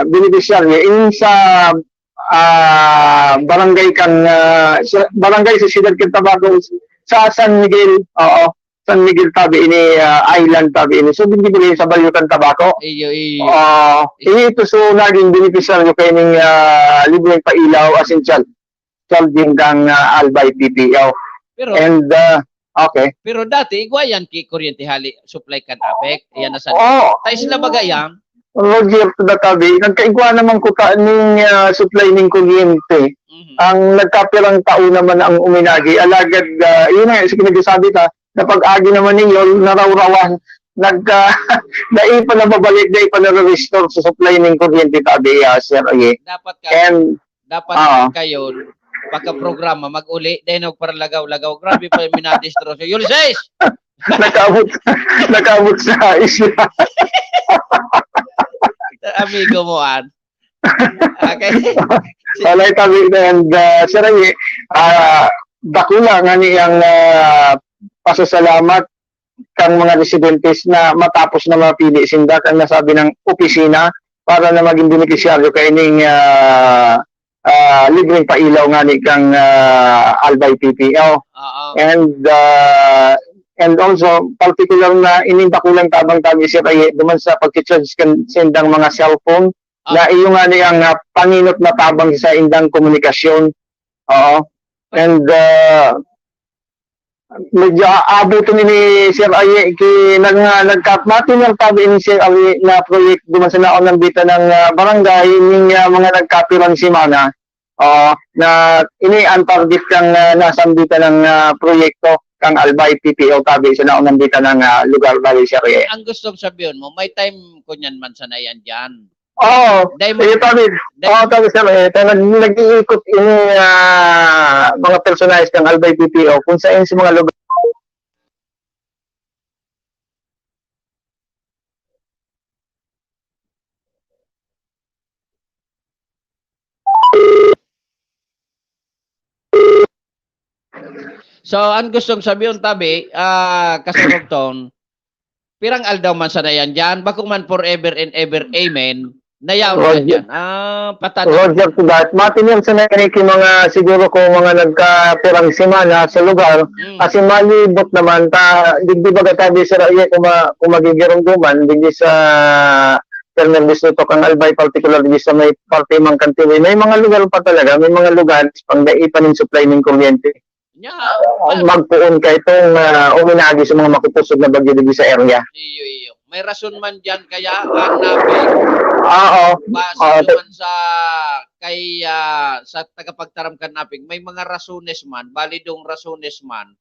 beneficiaryo in sa ah, barangay kan ah, sa barangay sa Siyudad kan Tabaco, sa San Miguel, oo, San Miguel tabi ini, ah, island tabi ini. So, digdi sa Balyo kan Tabaco. Iyo, iyo. Ah, ini ito so naging beneficiaryo kaining ah, libreng pailaw, essential charging kang ah, Albay P P O. Pero And ah, okay. pero dati igwa yan ki kuryente hali supply kan APEC. Yan na sa Oh, Tayo sila baga yan. Roger, to the tabi, nagkaigwa naman kuta ning ah, supply ning kuryente. Mhm. Ang nagkapirang tao naman ang uminagi, alagad ah, yun nga, sige, nagsasabi ta, na pag-agi naman ninyo, narawrawan, nagka, dai pa nababalik, dai pa nare-restore sa supply ning kuryente, tabi, ah, Sir Aye. Dapat ka, And, dapat ah. kayo pagka-programa mag-uli, dahil nagparalagaw-lagaw. Grabe pa yung minadistro. So, Ulysses! nakaabot, nakaabot sa isla. Amigo mo, an. Okay. Walay tabi na yan, ah, Sir Aye. Ah, dakula nga niyang ah, pasasalamat kang mga residentes na matapos na mapili sinda kang nasabi ng opisina para na maging benepisyaryo kaining ah, ah, libreng pailaw nga ni kang ah, Albay P P O. Oo. And ah, and also particular na ining dakulang tabang tabi, Sir Aye, duman sa pag-charge kan sindang mga cellphone Ah. Na iyo nga ni ang ah, panginot na tabang sa indang komunikasyon. Oo. And ah, medyo aabuton ini, Sir Aye, ki nag nga nagka matinal tabi ini, Sir Aye, na proyekto duman sa naon nang bita ng ah, barangay ning ah, mga nagkapirang semana. Oo, na ini ang target kang ah, nasambitan ng ah, proyekto kang Albay P P O tabi sa naon nang bita ng ah, lugar, bali, Sir Aye. Ang gustong sabihin mo, may time ko niyan man sana yan dyan. Oo, Dahil mo, iyo tabi. dahil, Oo, tabi, Sir Aye. Kaya nag- nag-iikot ini ah, mga personahe kang Albay P P O kung saan sa mga lugar. So, ang gustong sabihin, tabi, ah, kasurugton, pirang aldaw man sana yan dyan, bako man forever and ever, amen, nayaw na Roger. dyan. Ah, patata. Roger to that. Matinir sa nagkani ki mga siguro ko mga nagkapirang semana sa lugar. Mm. Kasi malibot naman ta, digdi baga tabi, Sir Aye, kung, ma, kung magigirumduman, digdi sa Terminal Distrito kang Albay, particular digdi sa may parte mang Kantiwi. May mga lugar pa talaga, may mga lugar pang dai pa ning supply ning kuryente. Nya, Magpuon ka itong ah, uminagi sa mga makupusog na bagyo digdi sa area. iyo, iyo. May rason man dyan kaya, ah, nabi. Oo. Base Oo, naman sa kay ah, sa tagapagtaram kan APEC, may mga rasones man, balidong rasones man.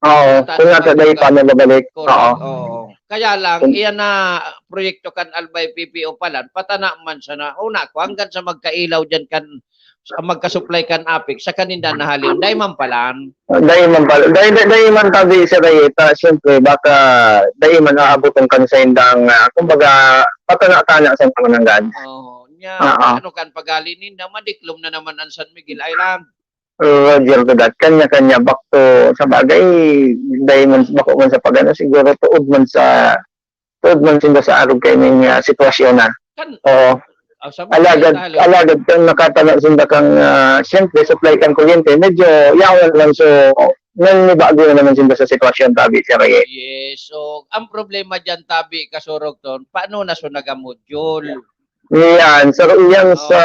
Oo. Tata- Kung nga sa dai pa nababalik. Correct. Oo. Oo. Kaya lang, iyan na proyekto kan Albay P P O pala, patana man siya na, una ko, hanggang sa magkailaw dyan kan, sa magka-supply kan APEC, sa kaninda na haliw, dai man palan. Dai man pala. Dai, dai, dai man tabi sa dayita, siyempre, baka dai man aaboton kan sa indang, ah, kumbaga, patana-tana sa mga nanggad. Oo. Nya, Oo. ano kan pagali ninda, madiklom na naman ang San Miguel Island. Roger to that. Kanya-kanya, back to, sa bagay, dai man, bako man sa pagano, siguro tuod man sa, tuod man sinda sa arog kay ning ah, sitwasyon na. Kan, Oo. oh, sa Alagad, Tagalog. Alagad kang nakatana sinda kang, ah, siyempre, supply kang kuryente, medyo yawan lang. So, naninibago na naman sinda sa sitwasyon, tabi, Sir Aye. Yes. So, ang problema dyan, tabi, kasurog ton, paano na so nagamodule? Yan, so, iyan Oo. sa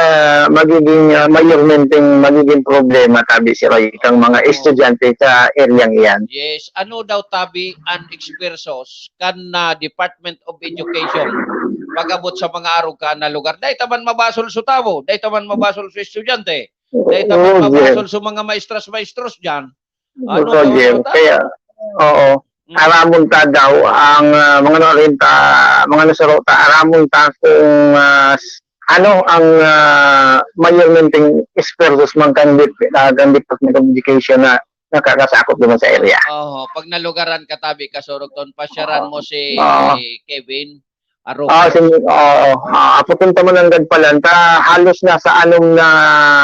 magiging, ah, mayormenteng magiging problema, tabi, Sir Aye, kang mga Oo. estudyante sa area iyan. Yes. Ano daw, tabi, ang ekspertos kan na Department of Education pag-abot sa mga arog kan na lugar? Dai ta man mabasol sa tawo, dai ta man mabasol sa estudyante, dai ta man Oo, mabasol sa mga maestras-maestros dyan. Ano Roger, daw, tabi? Kaya, oo. Mm. Aramon ta daw ang ah, mga narinta, mga nasaro ta, aramon ta kung ah, s- ano ang ah, mayormenteng ekspertos man kan, dep- ah, kan Department of Education na nakakasakop naman sa area. Oo, pag nalugaran ka tabi, Kasurugton, pasyaran mo si Oo. Kevin Ah, Aruca. sin, oo. Ah, papunta mo ng Gagpalan, ta, halos nasa anom na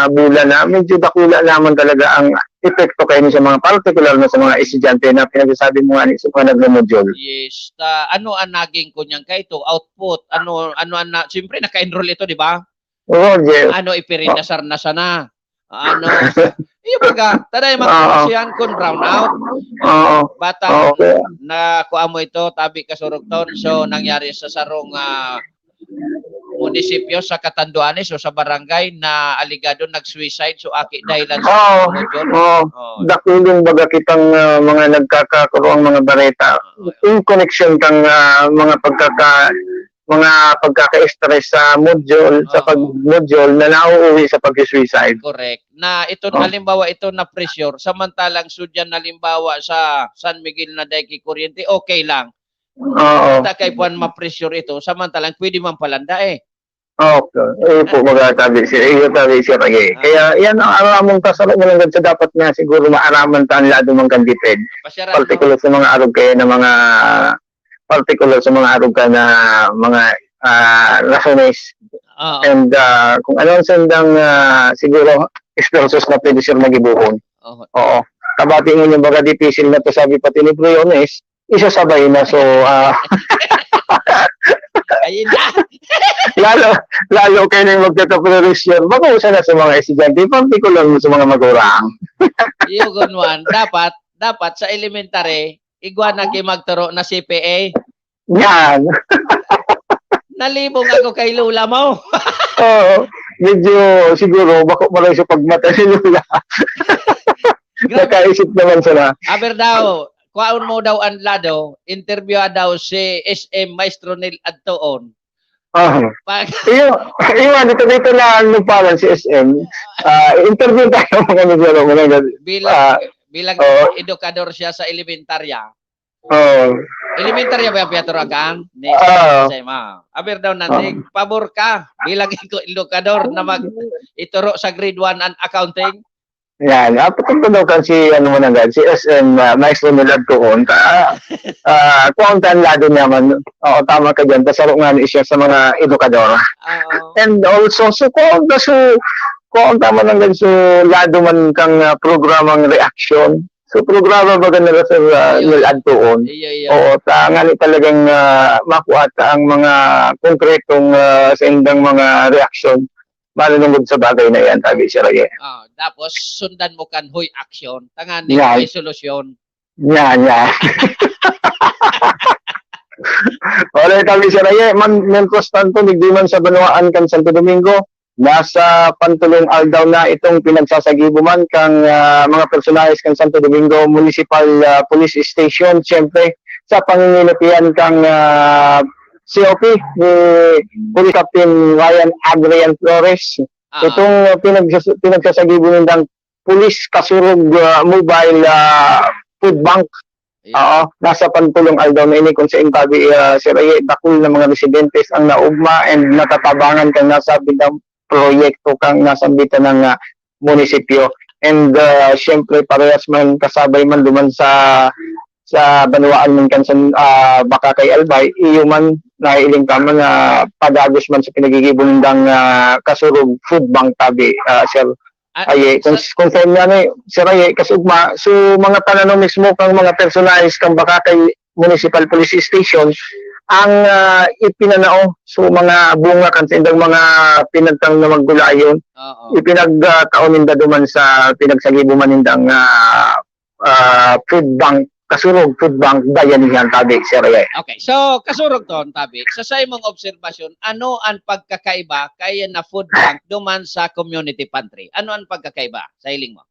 bulan na, medyo dakula naman talaga ang epekto kayo sa mga partikular na sa mga estudyante na pinagsasabi mo nga ni sa mga nagmo-module. Yes. Ta, ano ang naging kunyang ka ito? Output? Ano, ano ang na, siyempre naka-enroll ito, di ba? Oo, Jeff. Ano, ipirinasar na sana? Ano? Iyo baga, taday mga Oo. Siyan kun brown out. Oo. Batang Okay. na kuha mo ito, tabi, Kasurugton. So, nangyari sa sarong ah, munisipyo sa Catanduanes o sa barangay na aligado nag-suicide. So, aki dahilan sa Oo. module. Oo. Oh. Dakulong baga kitang ah, mga nagkakakuroang mga bareta in connection kang ah, mga pagkaka mga pagkaka-stress sa module, sa Oo. pag-module na nauuwi sa pag-suicide. Correct. Na ito, Oh. halimbawa, ito na pressure, samantalang sudyan halimbawa sa San Miguel na dai ki kuryente, okay lang. Oo. Basta kay buwan ma-pressure ito, samantalang pwede man palanda eh. Okay. Eh po, mga tabi sir. Eh, tabi sir, eh. Ah. Kaya yan ang aramon ta sa mga sa dapat nga siguro maaraman ta ang lado man kan DepEd. Pasyaran mo. Particular sa mga arog kaya na mga particular sa mga arog ka na mga ah, rasones Oo. and ah, kung ano ang sandang ah, siguro expenses na pwede sir magibuhon. Oo. Oo. Kabati mo yung baga dipisil na to sabi pati ni Briones, isasabay na. So, ah, Ayun na. lalo, lalo kayo na yung magkakapreparasyon. Baka usa na sa mga estudyante, partikular mo sa mga magurang. Iyo, gunwan. Dapat, dapat sa elementary, igwa na ki magturo na C P A. Yan. Nalibong ako kay lola mo. Oo. Medyo siguro, bako maray sa pagmata ni Lola. Grabe. Nakaisip naman sila. Aber daw, kwaon mo daw ang lado, interview daw si S M Maestro Nel Adtoon. Ah. Pag, Iyo, iyo, dito, dito na ano pa man si S M. Ah, interview tayo mga nagdala mo na. bilang, Ah, bilang oo. Edukador siya sa elementarya. Oh, Elementarya ba yung piyaturakan? Ni Ah. S M, ah. Aber daw natin, pabor ka bilang iko edukador na mag ituro sa grade one ang accounting? Yan. Ah, papunta daw kan si, ano mo na, si S M, ah, Maestro Nel Adtoon. Ta, ah, kung ang lado niya man, oo, tama ka dyan. Tasaro nga ni siya sa mga edukador. Oo. And also, so, kung ang so, kung ang tama ng so, lado man kang ah, programang reaction. So, programa ba ganun sa uh, Ayun. Nel Adtoon? Iyo, iyo. Oo, ta, nga ni talagang ah, makuha ta ang mga konkretong ah, sa indang mga reaksyon manunungod sa bagay na yan, tabi si Raye. Ah, tapos sundan mo kan hoy action. Tangan ni Yan. May solusyon. Yan, yan. Alright, tabi si Raye, man, mientras tanto, digdi man sa banwaan kan Santo Domingo, nasa pantulong aldaw na itong pinagsasagibo man kang ah, mga personahes kan Santo Domingo Municipal ah, Police Station, siyempre sa panginginapian kang ah, C O P ni Police Captain Ryan Adrian Flores. Ah, Itong ah, pinagsa- pinagsasagibo nindang Police Kasurog ah, Mobile ah, Food Bank. ayun. Oo, nasa pantulong aldaw na ini kung sa intabi uh, Sir Aye, dakul na mga residentes ang naugma and natatabangan kang nasabing proyekto kang nasambitan ng ah, munisipyo. And uh, siyempre parehas man kasabay man duman sa sa banwaan man kan sa uh, Baka kay Albay, iyo man nailing ka man na padagos man sa pinagigibo nindang uh, Kasurog Food Bank tabi, uh, Sir Ah, Aye, kung, sa- kung sa inyo ni Sir Aye, kasugma, so mga pananaw mismo kang mga personahes kang Baka kay Municipal Police Station, ang ah, ipinanao so mga bunga kan sa indang mga pinagtang na maggulayon, Oo. Ipinagtaon ninda duman sa pinagsagibo man nindang ah, ah, food bank, Kasurog Food Bank, Bayanihan, tabi, Sir Aye. Okay, so Kasurog ton, tabi, sa saimong obserbasyon, ano ang pagkakaiba kaya na food bank duman sa community pantry? Ano ang pagkakaiba sa hiling mo?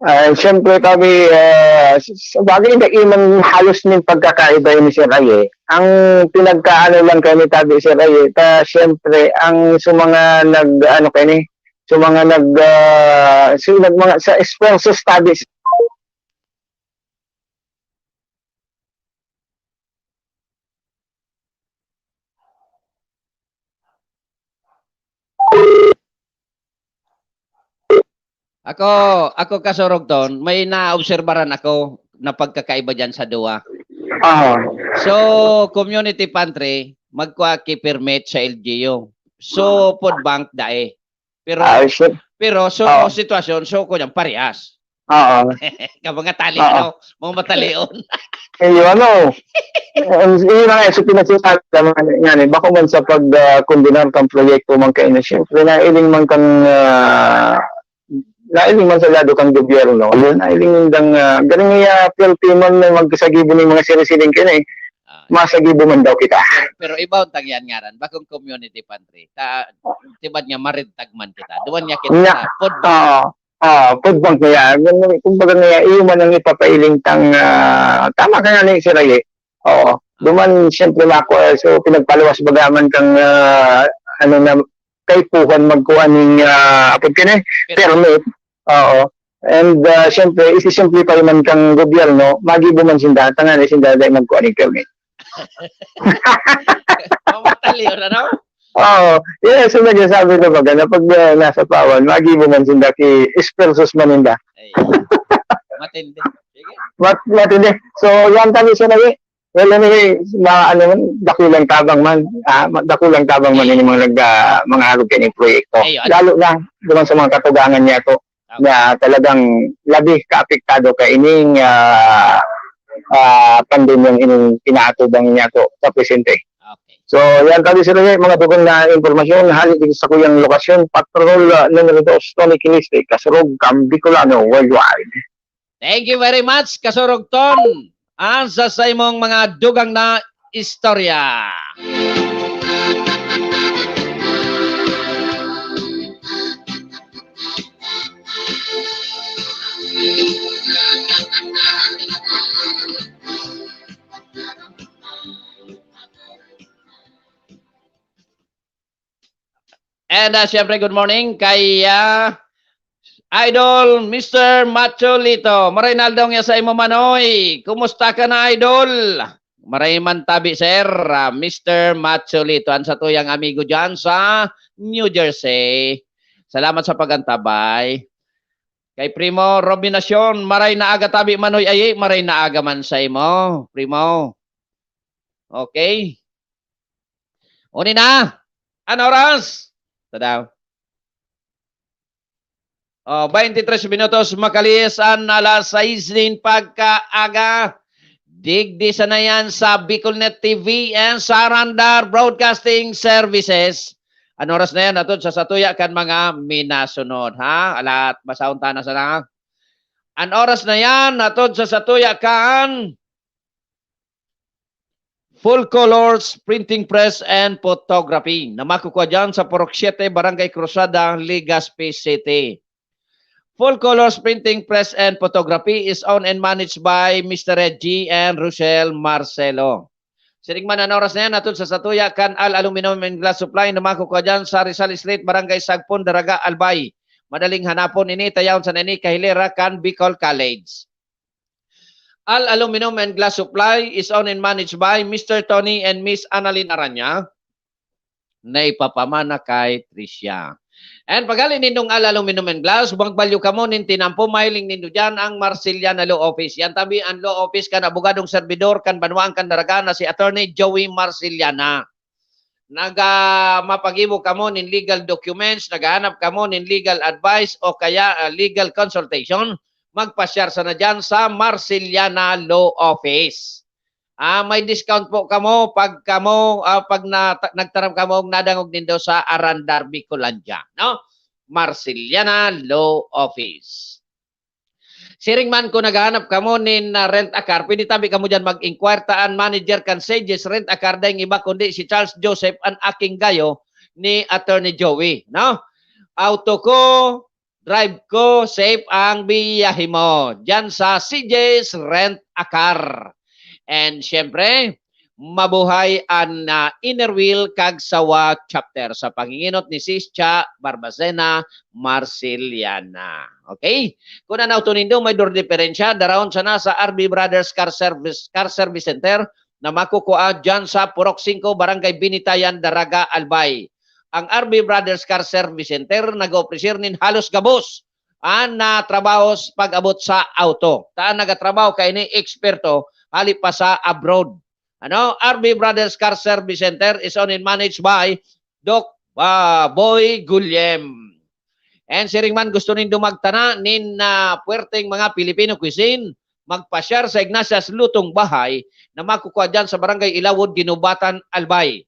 Ah, siyempre, tabi, ah, s- sa bagay, dai man halos ning pagkakaiba yun, Sir Aye. Ang pinagkaano lang kami, tabi, Sir Aye, ta, siyempre, ang sa mga nag, ano kani, sa mga nag, ah, sa, nag, mga, sa expenses, tabi, Ako, ako, Kasurugton, may naobserbaran ako na pagkakaiba diyan sa duwa. Ah, So, community pantry, magkua ki permit sa L G U. So, food bank, dai. Pero, ah, shit. Pero, so, Oo. Sitwasyon, so, kunyang parehas. Oo. Ka mga tali, Oo. Ano? Mga matalion. Iyo, ano, ang, yun na nga, so pinagsasabi naman nga ni, bako man sa pag-convener kang proyekto man kayo na, siyempre, nailing man kang, ah, nailing man sa lado kang gobyerno, yun, nailing nindang, ah, galing niya, P L P man na magkasagibo ng mga sirisiling kayo eh, Ah, masagibo man daw kita. Pero iba ang tangyan ngaran, bakong community pantry. Ta, tibad nga maridtag man kita. Duwan niya kita Nya, sa food. Oo. Ah, food bank niya. Kumbaga niya, iyo man ang ipapailing tang, ah, tama ka nga ni Sir Raye. Oo. Duman, siyempre, mako, eh, so, pinagpaluwas bagaman kang, ah, ano na, kaipuhan magkuha ning, ah, apod ka na, permit. Oo. And, ah, siyempre, isi-simplify man kang gobyerno, magibo man sinda, tangan sinda dahil magkuha ning permit. Mamatali yun, ano? Oo. Yes, so nagsasabi na baga na pag ah, nasa pawan, magibo man sinda ki ispersos man ninda. Ay, matindi. Sige. Mat matindi. So, yan kami sa nagi. Well, anyway, ma, ano man, dakulang tabang man, ah, ma- dakulang tabang man yung mga nag, ah, mga arog kaning proyekto. Ayun. Lalo na, duman sa mga katugangan niya to, Okay. Na talagang labi kaapektado kaining ah, ah, pandemyang ining inaatubang niya to sa presente. Okay. So, yan kami sila mga dugang na impormasyon hali din sa kuyang lokasyon, Patrol ah, numero dos, Tony Kiniste, Kasurog, Kambicolano, Worldwide. Thank you very much, Kasurugton. Ang sa saimong mga dugang na istorya. And uh, siyempre, good morning kay uh, Idol Mister Macho Lito. Maray na aldaw niya sa imo, Manoy. Kumusta ka na, Idol? Maray man tabi, sir. Uh, Mister Macho Lito, ang satuyang amigo dyan sa New Jersey. Salamat sa pag-antabay. Kay Primo Robin Nacion, maray na aga tabi, Manoy. Ay, maray na aga man sa imo, Primo. Okay. Uni na. Ano oras? Tadaw. Oh, twenty-three minutos makalihis an alas sais nin pagkaaga. Digdi sana yan sa Bicolnet T V and sa Arandar Broadcasting Services. An oras na yan, atod sa satuya kan mga minasunod, ha? Alat, basahon ta na sana. An oras na yan, atod sa satuya kan Full Colors Printing Press and Photography na makukua dyan sa Purok siete, Barangay Cruzada, Legazpi City. Full Colors Printing Press and Photography is owned and managed by Mister Reggie and Rochelle Marcelo. Siring man an oras na yan, atod sa satuya kan Al Aluminum and Glass Supply na makukua dyan sa Rizal Street, Barangay Sagpon, Daraga, Albay. Madaling hanapon ini, tayawon sana ini kahilera kan Bicol College. Al Aluminum and Glass Supply is owned and managed by Mister Tony and Miss Annalyn Aranya, na ipapamana kay Tricia. And paghali nindong Al Aluminum and Glass, magbalyo kamo nin tinampo, mahiling nindo dyan ang Marceliana Law Office. Yan tabi ang law office kan abogadong serbidor kan banwaan kan Daraga na si Attorney Joey Marceliana. Naga, mapagibo kamo nin legal documents, naghahanap kamo nin legal advice o kaya ah, legal consultation, magpasyar sana dyan sa Marceliana Law Office. Ah, may discount po kamo pag kamo ah, pag na, nagtaram kamo og nadangog nindo sa Arandar Bicolandia, no? Marceliana Law Office. Siring man kung naghahanap kamo nin ah, rent a car, pwede tabi kamo diyan mag-inquire ta an manager kan Sages Rent a Car daing iba kundi si Charles Joseph, an aking gayo ni Attorney Joey, no? Auto ko, drive ko, safe ang biyahe mo. Diyan sa C J's Rent a Car. And syempre, mabuhay an ah, Inner Wheel kag Sawa Chapter sa panginginot ni Sis Cha Barbacena Marceliana. Okay? Kung an auto nindo may dur diferensya, daraon sana sa R B Brothers Car Service, Car Service Center na makukua dyan sa Purok singko, Barangay Binitayan, Daraga, Albay. Ang R B Brothers Car Service Center nag-opreser nin halos gabos an, ah, trabaho s-, pag-abot sa auto. Ta an nagatrabaho kaini eksperto hali pa sa abroad. Ano? R B Brothers Car Service Center is owned and managed by Doc, ah, Boy Guillem. And siring man gusto nindo magtana nin, ah, puwerteng mga Filipino cuisine, magpasyar sa Ignatius Lutong Bahay na makukua diyan sa Barangay Ilawod, Guinobatan, Albay.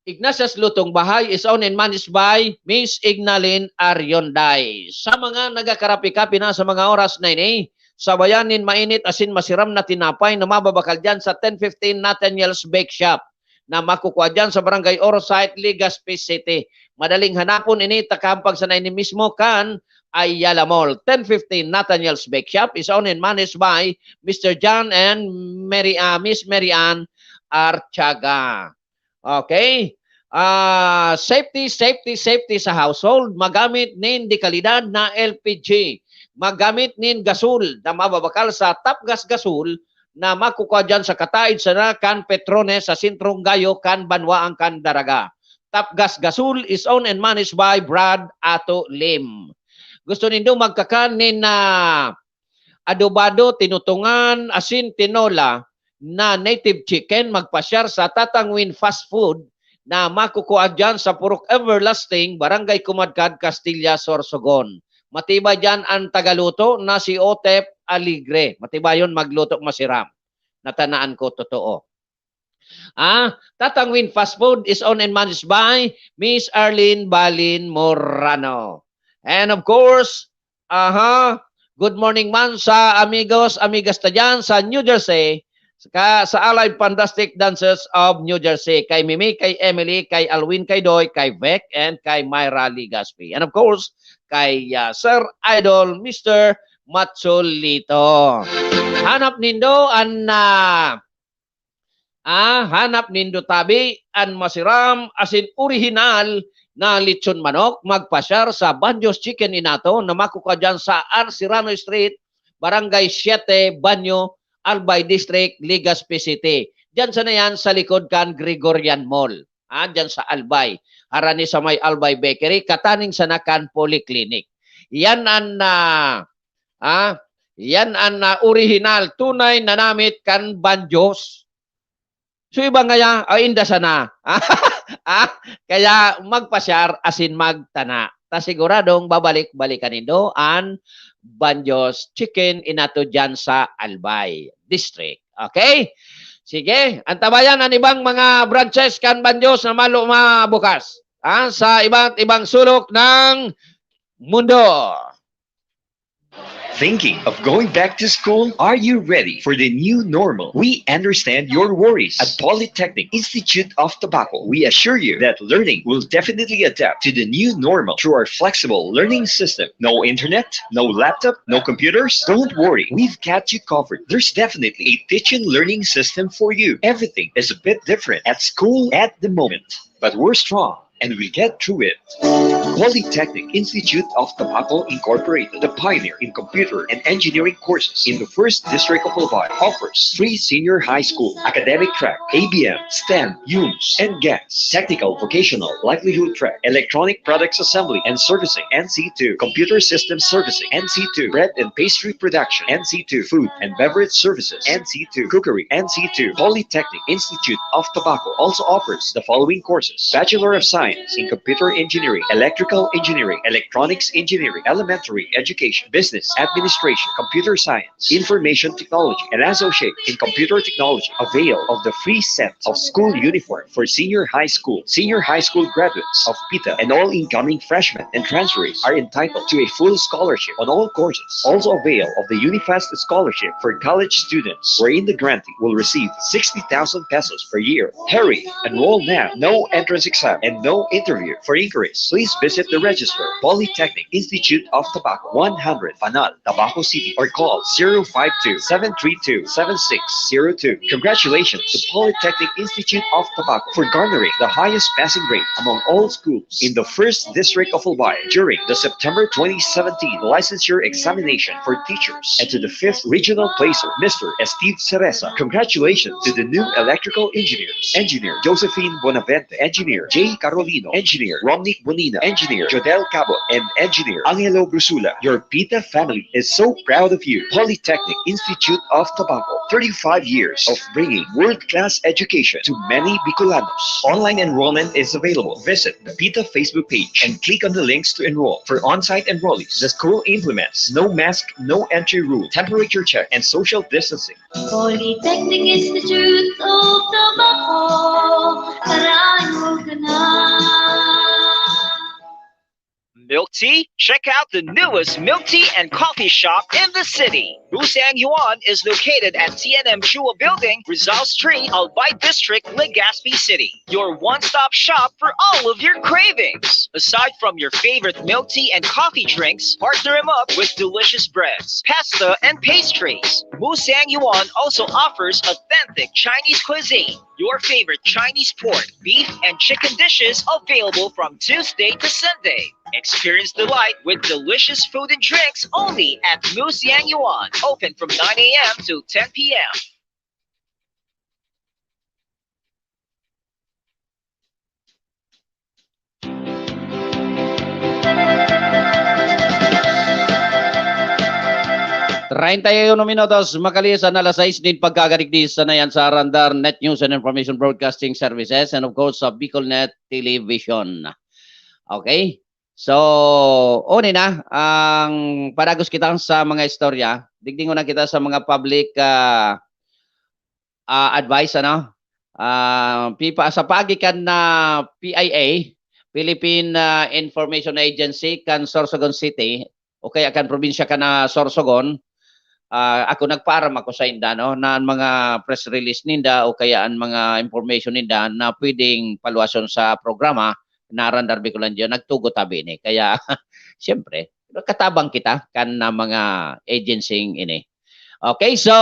Ignatius Lutong Bahay is owned and managed by Miss Ignalyn Arionday. Sa mga nagakarapi-kapi na sa mga oras na ini, sabayan nin mainit asin masiram na tinapay na mababakal diyan sa ten fifteen Nathaniel's Bake Shop na makukua diyan sa Barangay Oro Site, Legazpi City. Madaling hanapon ini, takahampag sana ini mismo kan Ayala Mall. Ten fifteen Nathaniel's Bake Shop is owned and managed by Mister John and Mary, ah, Miss Mary Ann Artiaga. Okay? Ah, safety, safety, safety sa household. Magamit nin de kalidad na L P G. Magamit nin gasol na mababakal sa Tapgas Gasol na makukua diyan sa kataid sana kan Petrones sa Sentrong Gayo kan Banwaan kan Daraga. Tapgas Gasol is owned and managed by Brad Ato Lim. Gusto nindo magkakan nin, ah, adobado, tinutungan, asin tinola na native chicken, magpasyar sa Tatang Win Fast Food na makukua diyan sa Purok Everlasting, Barangay Kumadkad, Castilla, Sorsogon. Matibay diyan an tagaluto na si Otep Alegre. Matibay yon magluto, masiram. Natanaan ko, totoo. Ah, Tatang Win Fast Food is owned and managed by Miss Arlene Balin Morano. And of course, aha, good morning man sa amigos, amigas ta dyan sa New Jersey, ka, sa Allied Fantastic Dancers of New Jersey, kay Mimi, kay Emily, kay Alwin, kay Doy, kay Vec, and kay Myra Legaspi. And of course, kay, ah, Sir Idol, Mister Matsulito. Hanap nindo an, ah, ah, hanap nindo tabi an masiram asin orihinal na lechon manok, magpasyar sa Banjo's Chicken Inato na makukua diyan sa Arcirano Street, Barangay Siete, Banyo, Albay District, Legazpi City. Diyan sana yan sa likod kan Gregorian Mall. Ah, diyan sa Albay. Harani sa may Albay Bakery, kataning sana kan Polyclinic. Yan an, ah, ah, yan an, ah, orihinal, tunay na namit kan Banjo's. So, iba ngaya, ay, inda sana. Ah, kaya magpasyar asin magtana. Ta siguradong babalik-balikan nindo an Banjo's Chicken Inato diyan sa Albay District. Okay? Sige, antabayan an ibang mga branches kan Banjo's na malo mabukas, ah, sa iba't ibang sulok ng mundo. Thinking of going back to school? Are you ready for the new normal? We understand your worries. At Polytechnic Institute of Tabaco, we assure you that learning will definitely adapt to the new normal through our flexible learning system. No internet? No laptop? No computers? Don't worry, we've got you covered. There's definitely a teaching learning system for you. Everything is a bit different at school at the moment, but we're strong and we'll get through it. Polytechnic Institute of Tabaco Incorporated, the pioneer in computer and engineering courses in the first district of Albay, offers three senior high school academic track: A B M, STEM, UMS, and GAS; technical vocational livelihood track: electronic products assembly and servicing, N C two; computer system servicing, N C two; bread and pastry production, N C two; food and beverage services, N C two; cookery, N C two. Polytechnic Institute of Tabaco also offers the following courses: Bachelor of Science in Computer Engineering, Electrical Engineering, Electronics Engineering, Elementary Education, Business Administration, Computer Science, Information Technology, and Associate in Computer Technology. Avail of the free set of school uniform for senior high school. Senior high school graduates of PITA and all incoming freshmen and transferees are entitled to a full scholarship on all courses. Also avail of the Unifest scholarship for college students, wherein the grantee will receive sixty thousand pesos per year. Hurry! Enroll now. No entrance exam and no interview. For inquiries, please visit the registrar, Polytechnic Institute of Tabaco, one hundred Panal, Tabaco City, or call zero five two, seven three two, seven six zero two. Congratulations to Polytechnic Institute of Tabaco for garnering the highest passing rate among all schools in the first district of Albay during the September twenty seventeen licensure examination for teachers, and to the fifth regional placer, Mister Steve Cereza. Congratulations to the new electrical engineers, Engineer Josephine Bonavente, Engineer J Carolina Tino, Engineer Romnick Bonina, Engineer Jodel Cabo, and Engineer Angelo Brusula. Your PITA family is so proud of you. Polytechnic Institute of Tabaco, thirty-five years of bringing world-class education to many Bicolanos. Online enrollment is available. Visit the PITA Facebook page and click on the links to enroll. For on-site enrollees, the school implements no mask, no entry rule, temperature check, and social distancing. Polytechnic Institute of Tabaco, karaan mo ka na. Milk tea? Check out the newest milk tea and coffee shop in the city. Musang Yuan is located at T N M Chua Building, Rizal Street, Albay District, Legazpi City. Your one-stop shop for all of your cravings. Aside from your favorite milk tea and coffee drinks, partner them up with delicious breads, pasta, and pastries. Musang Yuan also offers authentic Chinese cuisine. Your favorite Chinese pork, beef, and chicken dishes available from Tuesday to Sunday. Experience delight with delicious food and drinks only at Musang Yuan. Open from nine a m to ten p m. Treinta y uno minutos, makalihis an alas sais nin pagkakadigdi sa nayan sa Arandar Net News and Information Broadcasting Services and of course sa BicolNet Television. Okay? So, uni na ang padagos kita sa mga istorya. Digdi ngona kita sa mga public, ah, ah, advice, ano? Ah, pipa-, sa paagi kan na P I A, Philippine, ah, Information Agency, kan Sorsogon City, o kaya kan probinsya kan na Sorsogon, ah, ako nagpaaram ako sa inda, no, na ang mga press release ninda o kaya ang mga information ninda na pwedeng paluwason sa programa, na Arandar Bicolandia, nagtugot tabi ini. Kaya, siyempre, katabang kita kan na mga agency ini. Okay, so,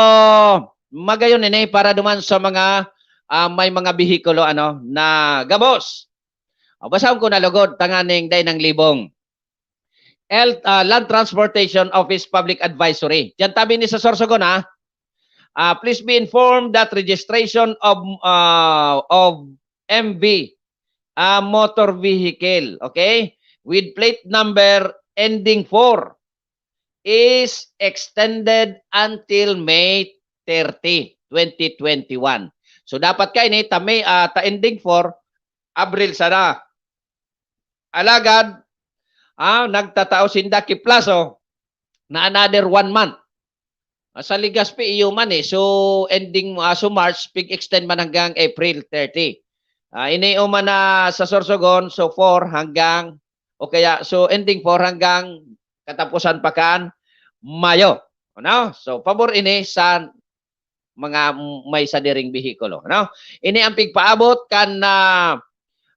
magayon ini para duman sa mga, ah, may mga behikulo, ano, na gabos. O, basahon ko na lugod, tanganing dai nang libong. L-, ah, Land Transportation Office Public Advisory. Diyan tabi ni sa Sorsogon, ha? Ah, please be informed that registration of, ah, of M V, ah, motor vehicle, okay, with plate number ending four is extended until May thirty, twenty twenty-one. So, dapat kaini, ta May, ah, ta ending four, Abril sana. Alagad, ah, nagtatao sinda ki plaso na another one month. Ah, sa Legazpi, iyo man eh. So, ending, ah, so March, pig-extend man hanggang April thirty. Ah, ini man na sa Sorsogon, so four hanggang, o kaya, so ending four hanggang katapusan pa kan Mayo. Ano? So, pabor ini sa mga may sadiring behikulo, no? Ini ang pigpaabot kan, ah,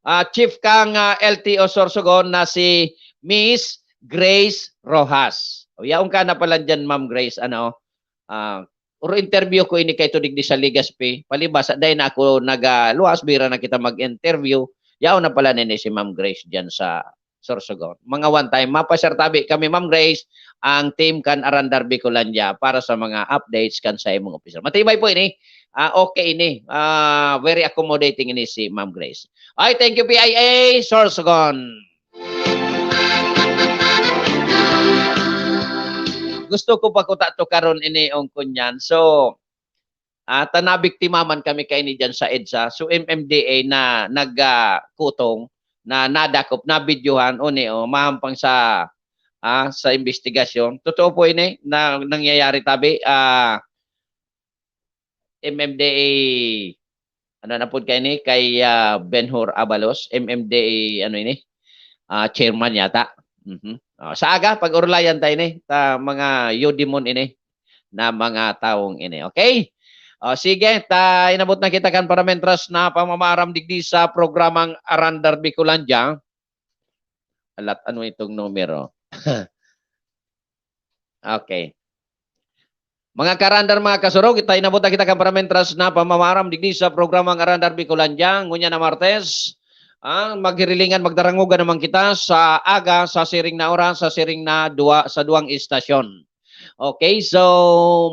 ah, chief kan, ah, L T O Sorsogon na si Miss Grace Rojas. O, yaon ka na pala diyan, Ma'am Grace, ano? Ah, oro interview ko ini kay tudig di sa Legazpi. Palibas, dai na ako nagaluwas, bira na kita mag-interview. Yaon na pala nini si Ma'am Grace diyan sa Sorsogon. Mga one time, mapasyar tabi kami, Ma'am Grace, ang team kan Arandar Bicolandia para sa mga updates kan sa imong official. Matibay po ini. Ah, okay ini. Ah, very accommodating ini si Ma'am Grace. Ay, thank you, P I A, Sorsogon. Gusto ko pa kuta to karon ini ang kunyan. So, ah, ta nabiktima man kami kaini diyan sa EDSA. So, M M D A na nag, ah, kutong na nadakop, nabidyohan, uni, o, mahampang sa, ah, sa imbestigasyon. Totoo po ini na nangyayari tabi, ah, M M D A, ano na po kaini, kay, ah, Benhur Abalos, M M D A, ano ini, ah, chairman yata. Mhm. Ah, sa aga, pag-urulayan tayo ini, ta mga yudimon ini na mga tawong ini. Okay? O, sige, ta inabot na kita kan paramentras na pamamaaram digdi sa programang Arandar Bicolandia. Alat, ano itong numero? Okay. Mga karandar, mga kasurog, ta inabot na kita kan paramentras na pamamaaram digdi sa programang Arandar Bicolandia. Ngunyan na Martes, ah, maghirilingan, magdarangogan naman kita sa aga, sa siring na oras, sa siring na duwa, sa duwang istasyon. Okay, so,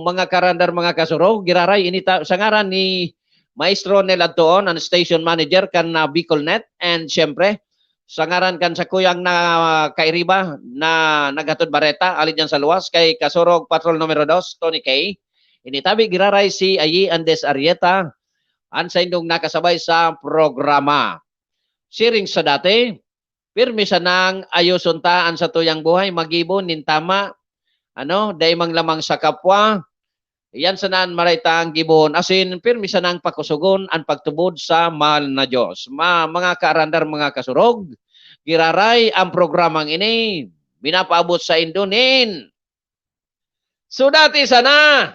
mga karandar, mga kasurog, giraray ini ta-, sa ngaran ni Maestro Nel Adtoon, ang station manager kan, ah, BicolNet, and siyempre, sa ngaran kan sakuyang na kairiba na naghatod bareta, alid diyan sa luwas, kay Kasurog Patrol Numero Dos, Tony K. Ini tabi giraray si Ayi Andes Arrieta, an saindong nakasabay sa programa. Siring sa dati, pirmi sanang ayoson ta an satuyang buhay, magibo nin tama, ano, dai manglamang sa kapwa. Iyan sana an maray tang gibohon, asin pirmi sanang pakosogon an pagtubod sa mahal na Dios. Ma-, mga kaarandar, mga kasurog, giraray an programang ini, minapaabot saindo nin Sudati Sana!